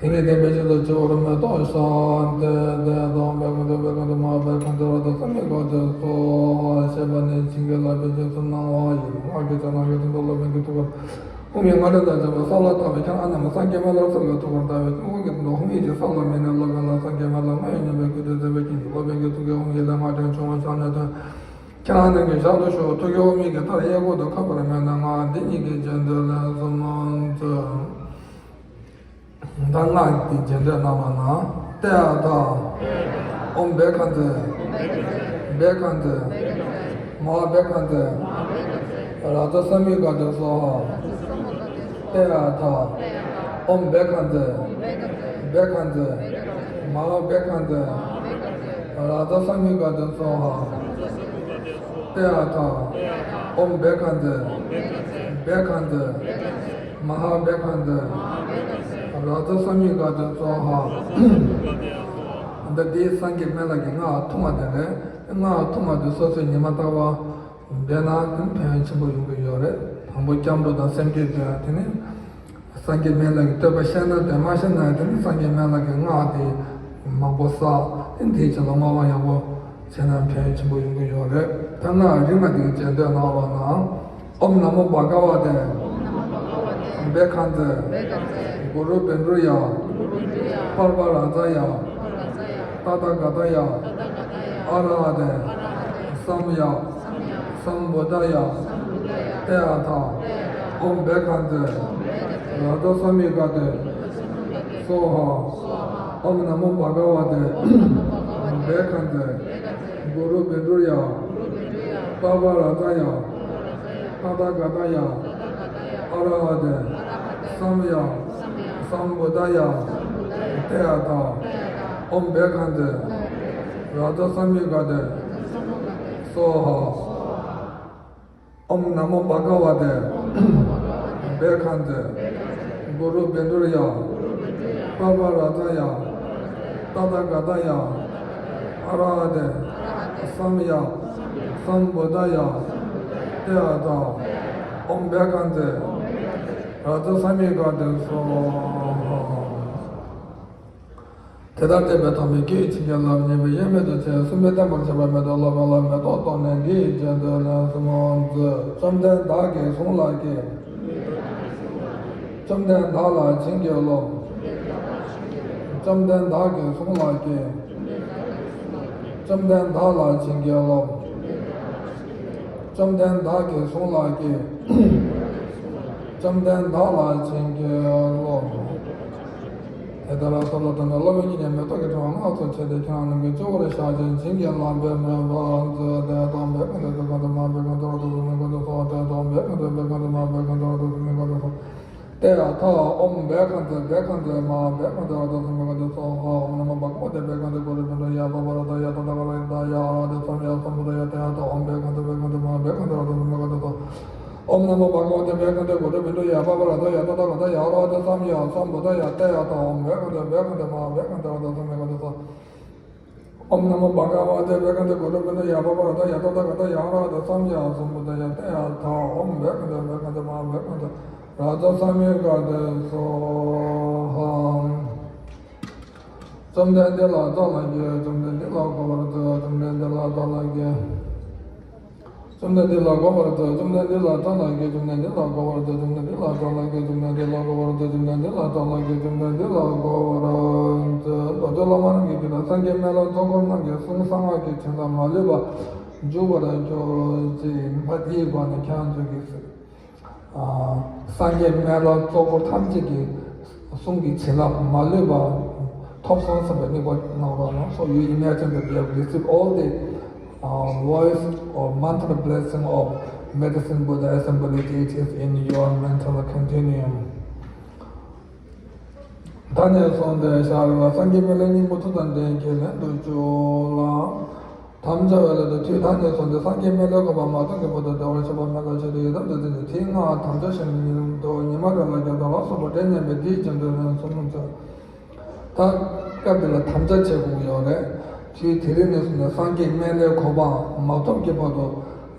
དེ་ནས་བསྟན་པའི་ཆེད་དུ་སྤྱི་བོར་མེ་ཏོག་ཤར་ཏེ། དེ་དང་བད་ཀན་ཏེ། བད་ཀན་ཏེ་མ་བད་ཀན་ཏེ། རཀྟ་སརྦ་སྨེ་ག་ཏེ་སྭཱ་ཧཱ་ཞེས་པ་ནི་བྱིན་གྱིས་བརླབས་པའི་རྗེས་སུ་གནང་བ་ཡིན། སྔགས་ཀྱི་བྱ་རྣམས་ཀྱི་དོན་དུ་སློབ་དཔོན་གྱི་ཐུགས་ཀར་ཧཱུྃ་ཡིག་ལྔ་སྒྲ་དང་ལྡན་པ་གསལ་ལ་བཏབ་པས། ཁྱེད་རང་རྣམས་སངས་རྒྱས་སྨན་བླར་གསལ་བའི་ཐུགས་ཀར་བལྟ་བའི་དངོས་ཀྱི་དོན་དུ་ཧཱུྃ་ཡིག་གི་གསལ་བ་སྨིན་ནས། སློབ་དཔོན་ལ་སངས་རྒྱས་སྨན་བླ་ང་ཡི་སྙོམས་པའི་ཁུར་དུ་མཛད་པའི་རྐྱེན་གྱིས། སློབ་དཔོན་གྱི་ཐུགས་ཀའི་ཧཱུྃ་ཡིག་ལས་སྔགས་ཕྲེང་བྱུང་བ་ཤར་ནས་ཐོན། ཁྱེད་རང་རྣམས་ཀྱི་ཞལ་དུ་ཞུགས། ཐུགས་ཀའི་ཧཱུྃ་ཡིག་གི་མཐར་གཡས་སྐོར་དུ་ཁ་འབར་མེ་ནས་ང་འདི་ཉིད་ཀྱི་རྗེས་ཟློས་ལན་གསུམ་མཛོད། ད་སྔགས་ཀྱི་རྗེས་ཟློས་གནང་བ་ན། ཏདྱ་ཐཱ། ཨོཾ་བཻ་ཥ་ཛྱེ། བཻ་ཥ་ཛྱེ། མ་ཧཱ་བཻ་ཥ་ཛྱེ། རཀྟ་སརྦ་སྨེ་ག་ཏེ་སྭཱ་ཧཱ། ཏདྱ་ཐཱ། ཨོཾ་བཻ་ཥ་ཛྱེ། བཻ་ཥ་ཛྱེ། མ་ཧཱ་བཻ་ཥ་ཛྱེ། རཀྟ་སརྦ་སྨེ་ག་ཏེ་སྭཱ་ཧཱ། ཏདྱ་ཐཱ། ཨོཾ་བཻ་ཥ་ཛྱེ། བཻ་ཥ་ཛྱེ། མ་ཧཱ་བྷེ་ཁན་ཏེ། རཱ་ཛ་སཱ་མི་ཀ་ཏེ་སྭཱ་ཧཱ། ད་འདི་སངས་རྒྱས་སྨན་བླ་གི་སྔགས་ཐུང་བ་དེ་རེད། སྔགས་ཐུང་བ་དེ་སོ་སོའི་ཉི་མ་རྟག་པར་བཟླས་ན་དེ་ཕན་ཡོན་ཆེན་པོ་ཡོང་གི་ཡོད་རེད། དང་པོ་སྐྱབས་འགྲོ་དང་སེམས་བསྐྱེད་དེ་དེ་ནི། སངས་རྒྱས་སྨན་བླ་གི་བསྟོད་པ་ཤེས་ན་དེ། མ་ཤེས་ན་དེ་ནི་སངས་རྒྱས་སྨན་བླ་གི་སྔགས་དེ་མང་པོ་བསགས། དེ་དེའི་རྗེས་ལ་བསྔོ་བ་ཡག་པོ་བྱས་ན་ཕན་ཡོན་ཆེན་པོ་ཡོང་གི་ཡོད་རེད། ད་སྔགས་རིང་བ་དེ་གི་རྗེས་ཟློས་གནང་བ་ན། ཨོཾ་ན་མོ་བྷ་ག་ཝ་ཏེ། བྷེ་ཁན་ཏེ། གུ་རུ་བཻ་ཌཱུརྱ། པར་པ་རཱ་ཛཱ་ཡ། ཏ་ཐཱ་ག་ཏཱ་ཡ། ཨ་ར་ཧ་ཏེ། སཾ་ཡ། སཾ་བུདྡྷཱ་ཡ། ཏདྱ་ཐཱ། ཨོཾ་བྷེ་ཁན་ཏེ། རཱ་ཛ་སཱ་མི་ཀ་ཏེ། སྭཱ་ཧཱ། ཨོཾ་ན་མོ་བྷ་ག་ཝ་ཏེ། བྷེ་ཁན་ཏེ། གུ་རུ་བཻ་ཌཱུརྱ། པར་པ་རཱ་ཛཱ་ཡ། ཏ་ཐཱ་ག་ཏཱ་ཡ། ཨ་ར་ཧ་ཏེ། སཾ་ཡ། སཾ་བུདྡྷཱ་ཡ། ཏདྱ་ཐཱ། ཨོཾ་བྷེ་ཁན་ཏེ། རཱ་ཛ་སཱ་མི་ཀ་ཏེ། སྭཱ་ཧཱ། ཨོཾ་ན་མོ་བྷ་ག་ཝ་ཏེ། བྷེ་ཁན་ཏེ། གུ་རུ་བཻ་ཌཱུརྱ། པར་པ་རཱ་ཛཱ་ཡ། ཏ་ཐཱ་ག་ཏཱ་ཡ། ཨ་ར་ཧ་ཏེ། སཾ་ཡ། སཾ་བུདྡྷཱ་ཡ། ཏདྱ་ཐཱ། ཨོཾ་བྷེ་ཁན་ཏེ། རཱ་ཛ་སཱ་མི་ཀ་ཏེ་སྭཱ་ཧཱ། དེ་ལྟར་བསྟན་པས་ཐོགས་མེད་སྐྱེས་བུ་མཆིས་ཀྱང་ལམ་ཉེས་པའི་དབྱེར་མེད་དུ་བྱས། གསུམ་པས་བསྟན་པར་བྱ་བ་མེ་ཏོག་ལོ་མ་ལ་མེ་ཏོག་གཏོར་ནས་འདི་ཡི་རྗེས་ཟློས་ལན་གསུམ་མཛོད། བཅོམ་ལྡན་བདག་གིས་གསུང་ལགས་ཀྱི། བཅོམ་ལྡན་བདག་ལ་བྱིན་གྱིས་རློབས། བཅོམ་ལྡན་བདག་གིས་གསུང་ལགས་ཀྱི། བཅོམ་ལྡན་བདག་ལ་བྱིན་གྱིས་རློབས། བཅོམ་ལྡན་བདག་གིས་གསུང་ལགས་ཀྱི། བཅོམ་ལྡན་བདག་ལ་བྱིན་གྱིས་རློབས། དེ་ལྟར་སོགས་ལ་བརྟེན་ནས་སློབ་དཔོན་གྱིས་ཀྱང་མེ་ཏོག་གི་ཕྲེང་བ་སྔགས་སུ་ཕྱེ་སྟེ་ཁྱེད་རང་རྣམས་ཀྱི་སྤྱི་བོར་བཞག་ཅིང་བྱིན་གྱིས་བརླབས་པའི་མོས་པ་མཛོད་དེ། ཨོཾ་བྷེ་ཁན་ཏེ། བྷེ་ཁན་ཏེ། མ་ཧཱ་བྷེ་ཁན་ཏེ། རཱ་ཛ་སཱ་མི་ཀ་ཏེ་སྭཱ་ཧཱ། ཏདྱ་ཐཱ། ཨོཾ་བྷེ་ཁན་ཏེ། བྷེ་ཁན་ཏེ། མ་ཧཱ་བྷེ་ཁན་ཏེ། རཱ་ཛ་སཱ་མི་ཀ་ཏེ་སྭཱ་ཧཱ། ཏདྱ་ཐཱ། ཨོཾ་ན་མོ་བྷ་ག་ཝ་ཏེ། བྷེ་ཁན་ཏེ། མ་ཧཱ་བྷེ་ཁན་ཏེ། རཱ་ཛ་སཱ་མི་ཀ་ཏེ་སྭཱ་ཧཱ། ཨོཾ་ན་མོ་བྷ་ག་ཝ་ཏེ། བྷེ་ཁན་ཏེ། གུ་རུ་བཻ་ཌཱུརྱ། པར་པ་རཱ་ཛཱ་ཡ། ཏ་ཐཱ་ག་ཏཱ་ཡ། ཨ་ར་ཧ་ཏེ། སཾ་ཡ། སཾ་བུདྡྷཱ་ཡ། ཏདྱ་ཐཱ། ཨོཾ་བྷེ་ཁན་ཏེ། བྷེ་ཁན་ཏེ། མ་ཧཱ་བྷེ་ཁན་ཏེ། རཱ་ཛ་སཱ་མི་ཀ་ཏེ་སྭཱ་ཧཱ། ཨོཾ་ན་མོ་བྷ་ག་ཝ་ཏེ། བྷེ་ཁན་ཏེ། གུ་རུ་བཻ་ཌཱུརྱ། པར་པ་རཱ་ཛཱ་ཡ། ཏ་ཐཱ་ག་ཏཱ་ཡ། ཨ་ར་ཧ་ཏེ། སཾ་ཡ། སཾ་བུདྡྷཱ་ཡ། ཏདྱ་ཐཱ། ཨོཾ་བྷེ་ཁན་ཏེ། བྷེ་ཁན་ཏེ། མ་ཧཱ་བྷེ་ཁན་ཏེ། རཱ་ཛ་སཱ་མི་ཀ་ཏེ་སྭཱ་ཧཱ། ཨོཾ་ན་མོ་བྷ་ག་ཝ་ཏེ། བྷེ་ཁན་ཏེ། གུ་རུ་བཻ་ཌཱུརྱ། པར་པ་རཱ་ཛཱ་ཡ། ཏ་ཐཱ་ག་ཏཱ་ཡ། ཨ་ར་ཧ་ཏེ། སཾ་ཡ། སཾ་བུདྡྷཱ་ཡ། ཏདྱ་ཐཱ། ཨོཾ་བྷེ་ཁན་ཏེ། བྷེ་ཁན་ཏེ། མ་ཧཱ་བྷེ་ཁན་ཏེ། རཱ་ཛ་སཱ་མི་ཀ་ཏེ་སྭཱ་ཧཱ། བཅོམ་ལྡན་འདས་ལ་བསྩལ་ལགས་ཀྱི། བཅོམ་ལྡན་འདས་ལ་བསྒོ་བར་མཛོད། བཅོམ་ལྡན་འདས་ལ་བསྩལ་ལགས་ཀྱི། བཅོམ་ལྡན་འདས་ལ་བསྒོ་བར་མཛོད། བཅོམ་ལྡན་འདས་ལ་བསྩལ་ལགས་ཀྱི། བཅོམ་ལྡན་འདས་ལ་བསྒོ་བར་མཛོད། བཅོམ་ལྡན་འདས་ལ་བསྩལ་ལགས་ཀྱི། བཅོམ་ལྡན་འདས་ལ་བསྒོ་བར་མཛོད། བཅོམ་ལྡན་འདས་ལ་བསྩལ་ལགས་ཀྱི། བཅོམ་ལྡན་འདས་ལ་བསྒོ་བར་མཛོད། རྡོ་རྗེ་སློབ་མ་རྣམས་ཀྱི་རྒྱུད་ལ། སངས་རྒྱས་སྨན་བླ་གཙོ་འཁོར་རྣམས་ཀྱི་གསུང་གསང་སྔགས་ཀྱི་བྱིན་རླབས་མ་ལུས་པ་འཇུག་པར་གྱུར་ཅིག་ད་དེའི་སྒོ་ནས་ཁྱེད་རང་ཚོ་གིས། ཨ། སངས་རྒྱས་སྨན་བླ་གཙོ་འཁོར་ཐམས་ཅད་ཀྱི་གསུང་གི་བྱིན་རླབས་མ་ལུས་པ་ཐོབ་སོང་བསམ་པའི་དམིགས་པ་གནང་རོགས་གནང་། So you imagine that you have received all the, uh, voice or mantra blessing of medicine Buddha assembled deities in your mental continuum. ད་ནས་བཟུང་སྟེ་ཞག་རེ་ལ་སངས་རྒྱས་སྨན་བླའི་སྙིང་པོ་མཐུ་དང་ལྡན་ཁྱེད་ལེན་དུ་བཅུག་ལ། དམ་བཅའ་བའི་སླད་དུ་དུས་ད་ནས་བཟུང་སྟེ་སངས་རྒྱས་སྨན་བླའི་གོ་འཕང་མ་ཐོབ་ཀྱི་བར་དུ་བདེ་བར་གཤེགས་པ་སྨན་བླ་ཆེད་དུ་ཡི་དམ་དུ་འཛིན་ཅིང་དེའི་སྔགས་དམ་བཅའ་བཞིན་དུ་ཉི་མ་རེ་ལ་བརྒྱ་དང་ལ་སོགས་པ་འབྲས་མཉམ་པའི་འདིའི་རྗེས་ཟློས་ལན་གསུམ་མཛོད། ད་སྐབས་འདི་ལ་དམ་བཅའ་བྱེད་དགོས་ཀྱི་ཡོད་རེད། དུས་དེ་རིང་ནས་བཟུང་ནས་སངས་རྒྱས་སྨན་བླའི་གོ་འཕང་མ་ཐོབ་ཀྱི་བར་དུ།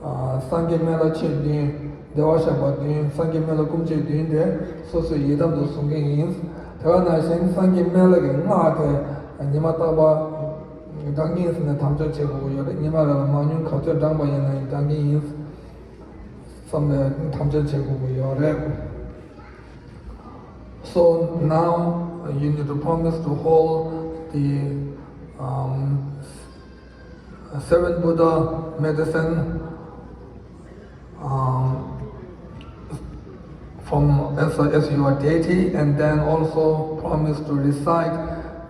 ཨ། སངས་རྒྱས་སྨན་བླ་མཆོད་བདུན། བདེ་བར་གཤེགས་པ་བདུན། སངས་རྒྱས་སྨན་བླ་སྐུ་མཆེད་བདུན་དེ་སོ་སོའི་ཡི་དམ་དུ་བཟུང་གི་ཡིན། དེ་ག་ནང་བཞིན་སངས་རྒྱས་སྨན་བླ་གི་སྔགས་དེ་ཉི་མ་རྟག་པར་བགྲང་གི་ཡིན་ཟེར་ནས་དམ་བཅའ་བྱེད་དགོས་ཀྱི་ཡོད་རེད། ཉི་མ་རེ་ལ་མང་ཉུང་ག་ཚོད་བགྲངས་པ་ཡིན་ན་ཡང་བགྲང་གི་ཡིན་བསམ་ནས་དམ་བཅའ་བྱེད་དགོས་ཀྱི་ཡོད་རེད། So now you need to promise to hold the, um, seven Buddha medicine, um, from as, as your deity, and then also promise to recite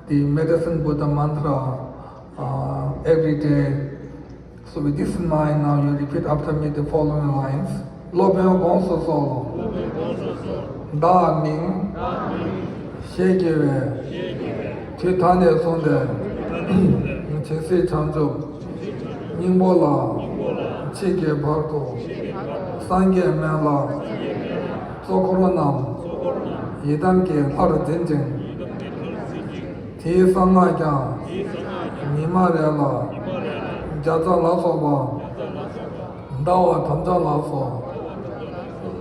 the medicine Buddha mantra, uh, every day. So with this in mind, now you repeat after me the following lines. སློབ་དཔོན་དགོངས་སུ་གསོལ། བདག་མིང་། ཞེས་བགྱི་བའི། དུས་ད་ནས་བཟུང་སྟེ། ཇི་སྲིད་བྱང་ཆུབ་སྙིང་པོ་ལ། མཆིས་ཀྱི་བར་དུ། སངས་རྒྱས་སྨན་བླ། གཙོ་འཁོར་རྣམས། ཡི་དམ་གྱི་ལྷར་འཛིན་ཅིང་། དེའི་གསང་སྔགས་ཀྱང་། ཉི་མ་རེ་ལ། བརྒྱ་རྩ་ལ་སོགས་པ། བཟླ་བ་དམ་བཅའ་ལ་སོགས།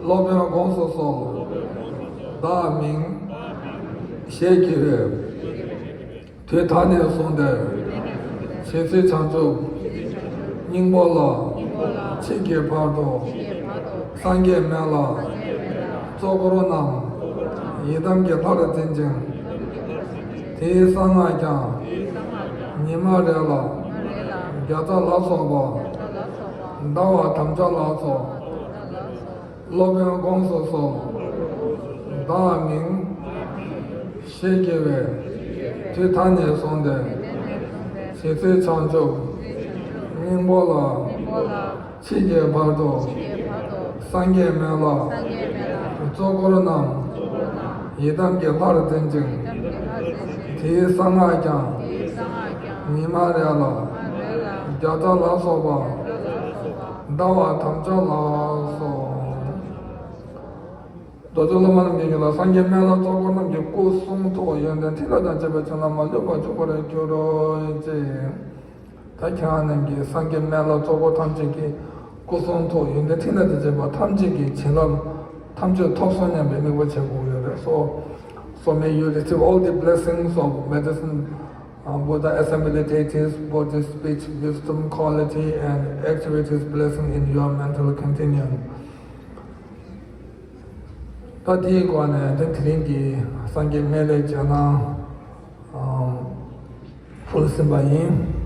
སློབ་དཔོན་དགོངས་སུ་གསོལ། བདག་མིང་། ཞེས་བགྱི་བའི། དུས་ད་ནས་བཟུང་སྟེ། ཇི་སྲིད་བྱང་ཆུབ། སྙིང་པོ་ལ། མཆིས་ཀྱི་བར་དུ། སངས་རྒྱས་སྨན་བླ། གཙོ་འཁོར་རྣམས། ཡི་དམ་གྱི་ལྷར་འཛིན་ཅིང་། དེའི་གསང་སྔགས་ཀྱང་། ཉི་མ་རེ་ལ། བརྒྱ་རྩ་ལ་སོགས་པ། བཟླ་བ་དམ་བཅའ་ལ་སོགས། སློབ་དཔོན་དགོངས་སུ་གསོལ། བདག་མིང་། ཞེས་བགྱི་བའི། དུས་ད་ནས་བཟུང་སྟེ། ཇི་སྲིད་བྱང་ཆུབ། སྙིང་པོ་ལ། མཆིས་ཀྱི་བར་དུ། སངས་རྒྱས་སྨན་བླ། གཙོ་འཁོར་རྣམས། ཡི་དམ་གྱི་ལྷར་འཛིན་ཅིང་། དེའི་གསང་སྔགས་ཀྱང་། ཉི་མ་རེ་ལ། བརྒྱ་རྩ་ལ་སོགས་པ། བཟླ་བ་དམ་བཅའ་ལ་སོགས། རྡོ་རྗེ་སློབ་མ་རྣམས་ཀྱི་རྒྱུད་ལ་སངས་རྒྱས་སྨན་བླ་གཙོ་འཁོར་རྣམས་ཀྱི་སྐུ་གསུང་ཐུགས་ཡོན་ཏན་ཕྲིན་ལས་དང་བཅས་པའི་བྱིན་རླབས་མ་ལུས་པ་འཇུག་པར་འགྱུར་རོ། ཅེས། ད་ཁྱེད་རང་རྣམས་ཀྱིས་སངས་རྒྱས་སྨན་བླ་གཙོ་འཁོར་ཐམས་ཅད་ཀྱི་སྐུ་གསུང་ཐུགས་ཡོན་ཏན་ཕྲིན་ལས་དང་བཅས་པ་ཐམས་ཅད་ཀྱི་བྱིན་རླབས་ཐམས་ཅད་ཐོབ་སོང་སྙམ་པའི་དམིགས་པ་བྱེད་དགོས་ཡོད་རེད། So, so may you receive all the blessings of medicine, uh, Buddha assimilatives, Buddhist speech, wisdom, quality, and activities blessing in your mental continuum. ད་དེའི་སྒོ་ནས་དེ་དེ་རིང་གི་སངས་རྒྱས་སྨན་བླའི་རྗེས་གནང་། ཨམ། ཕུལ་ཟིན་པ་ཡིན།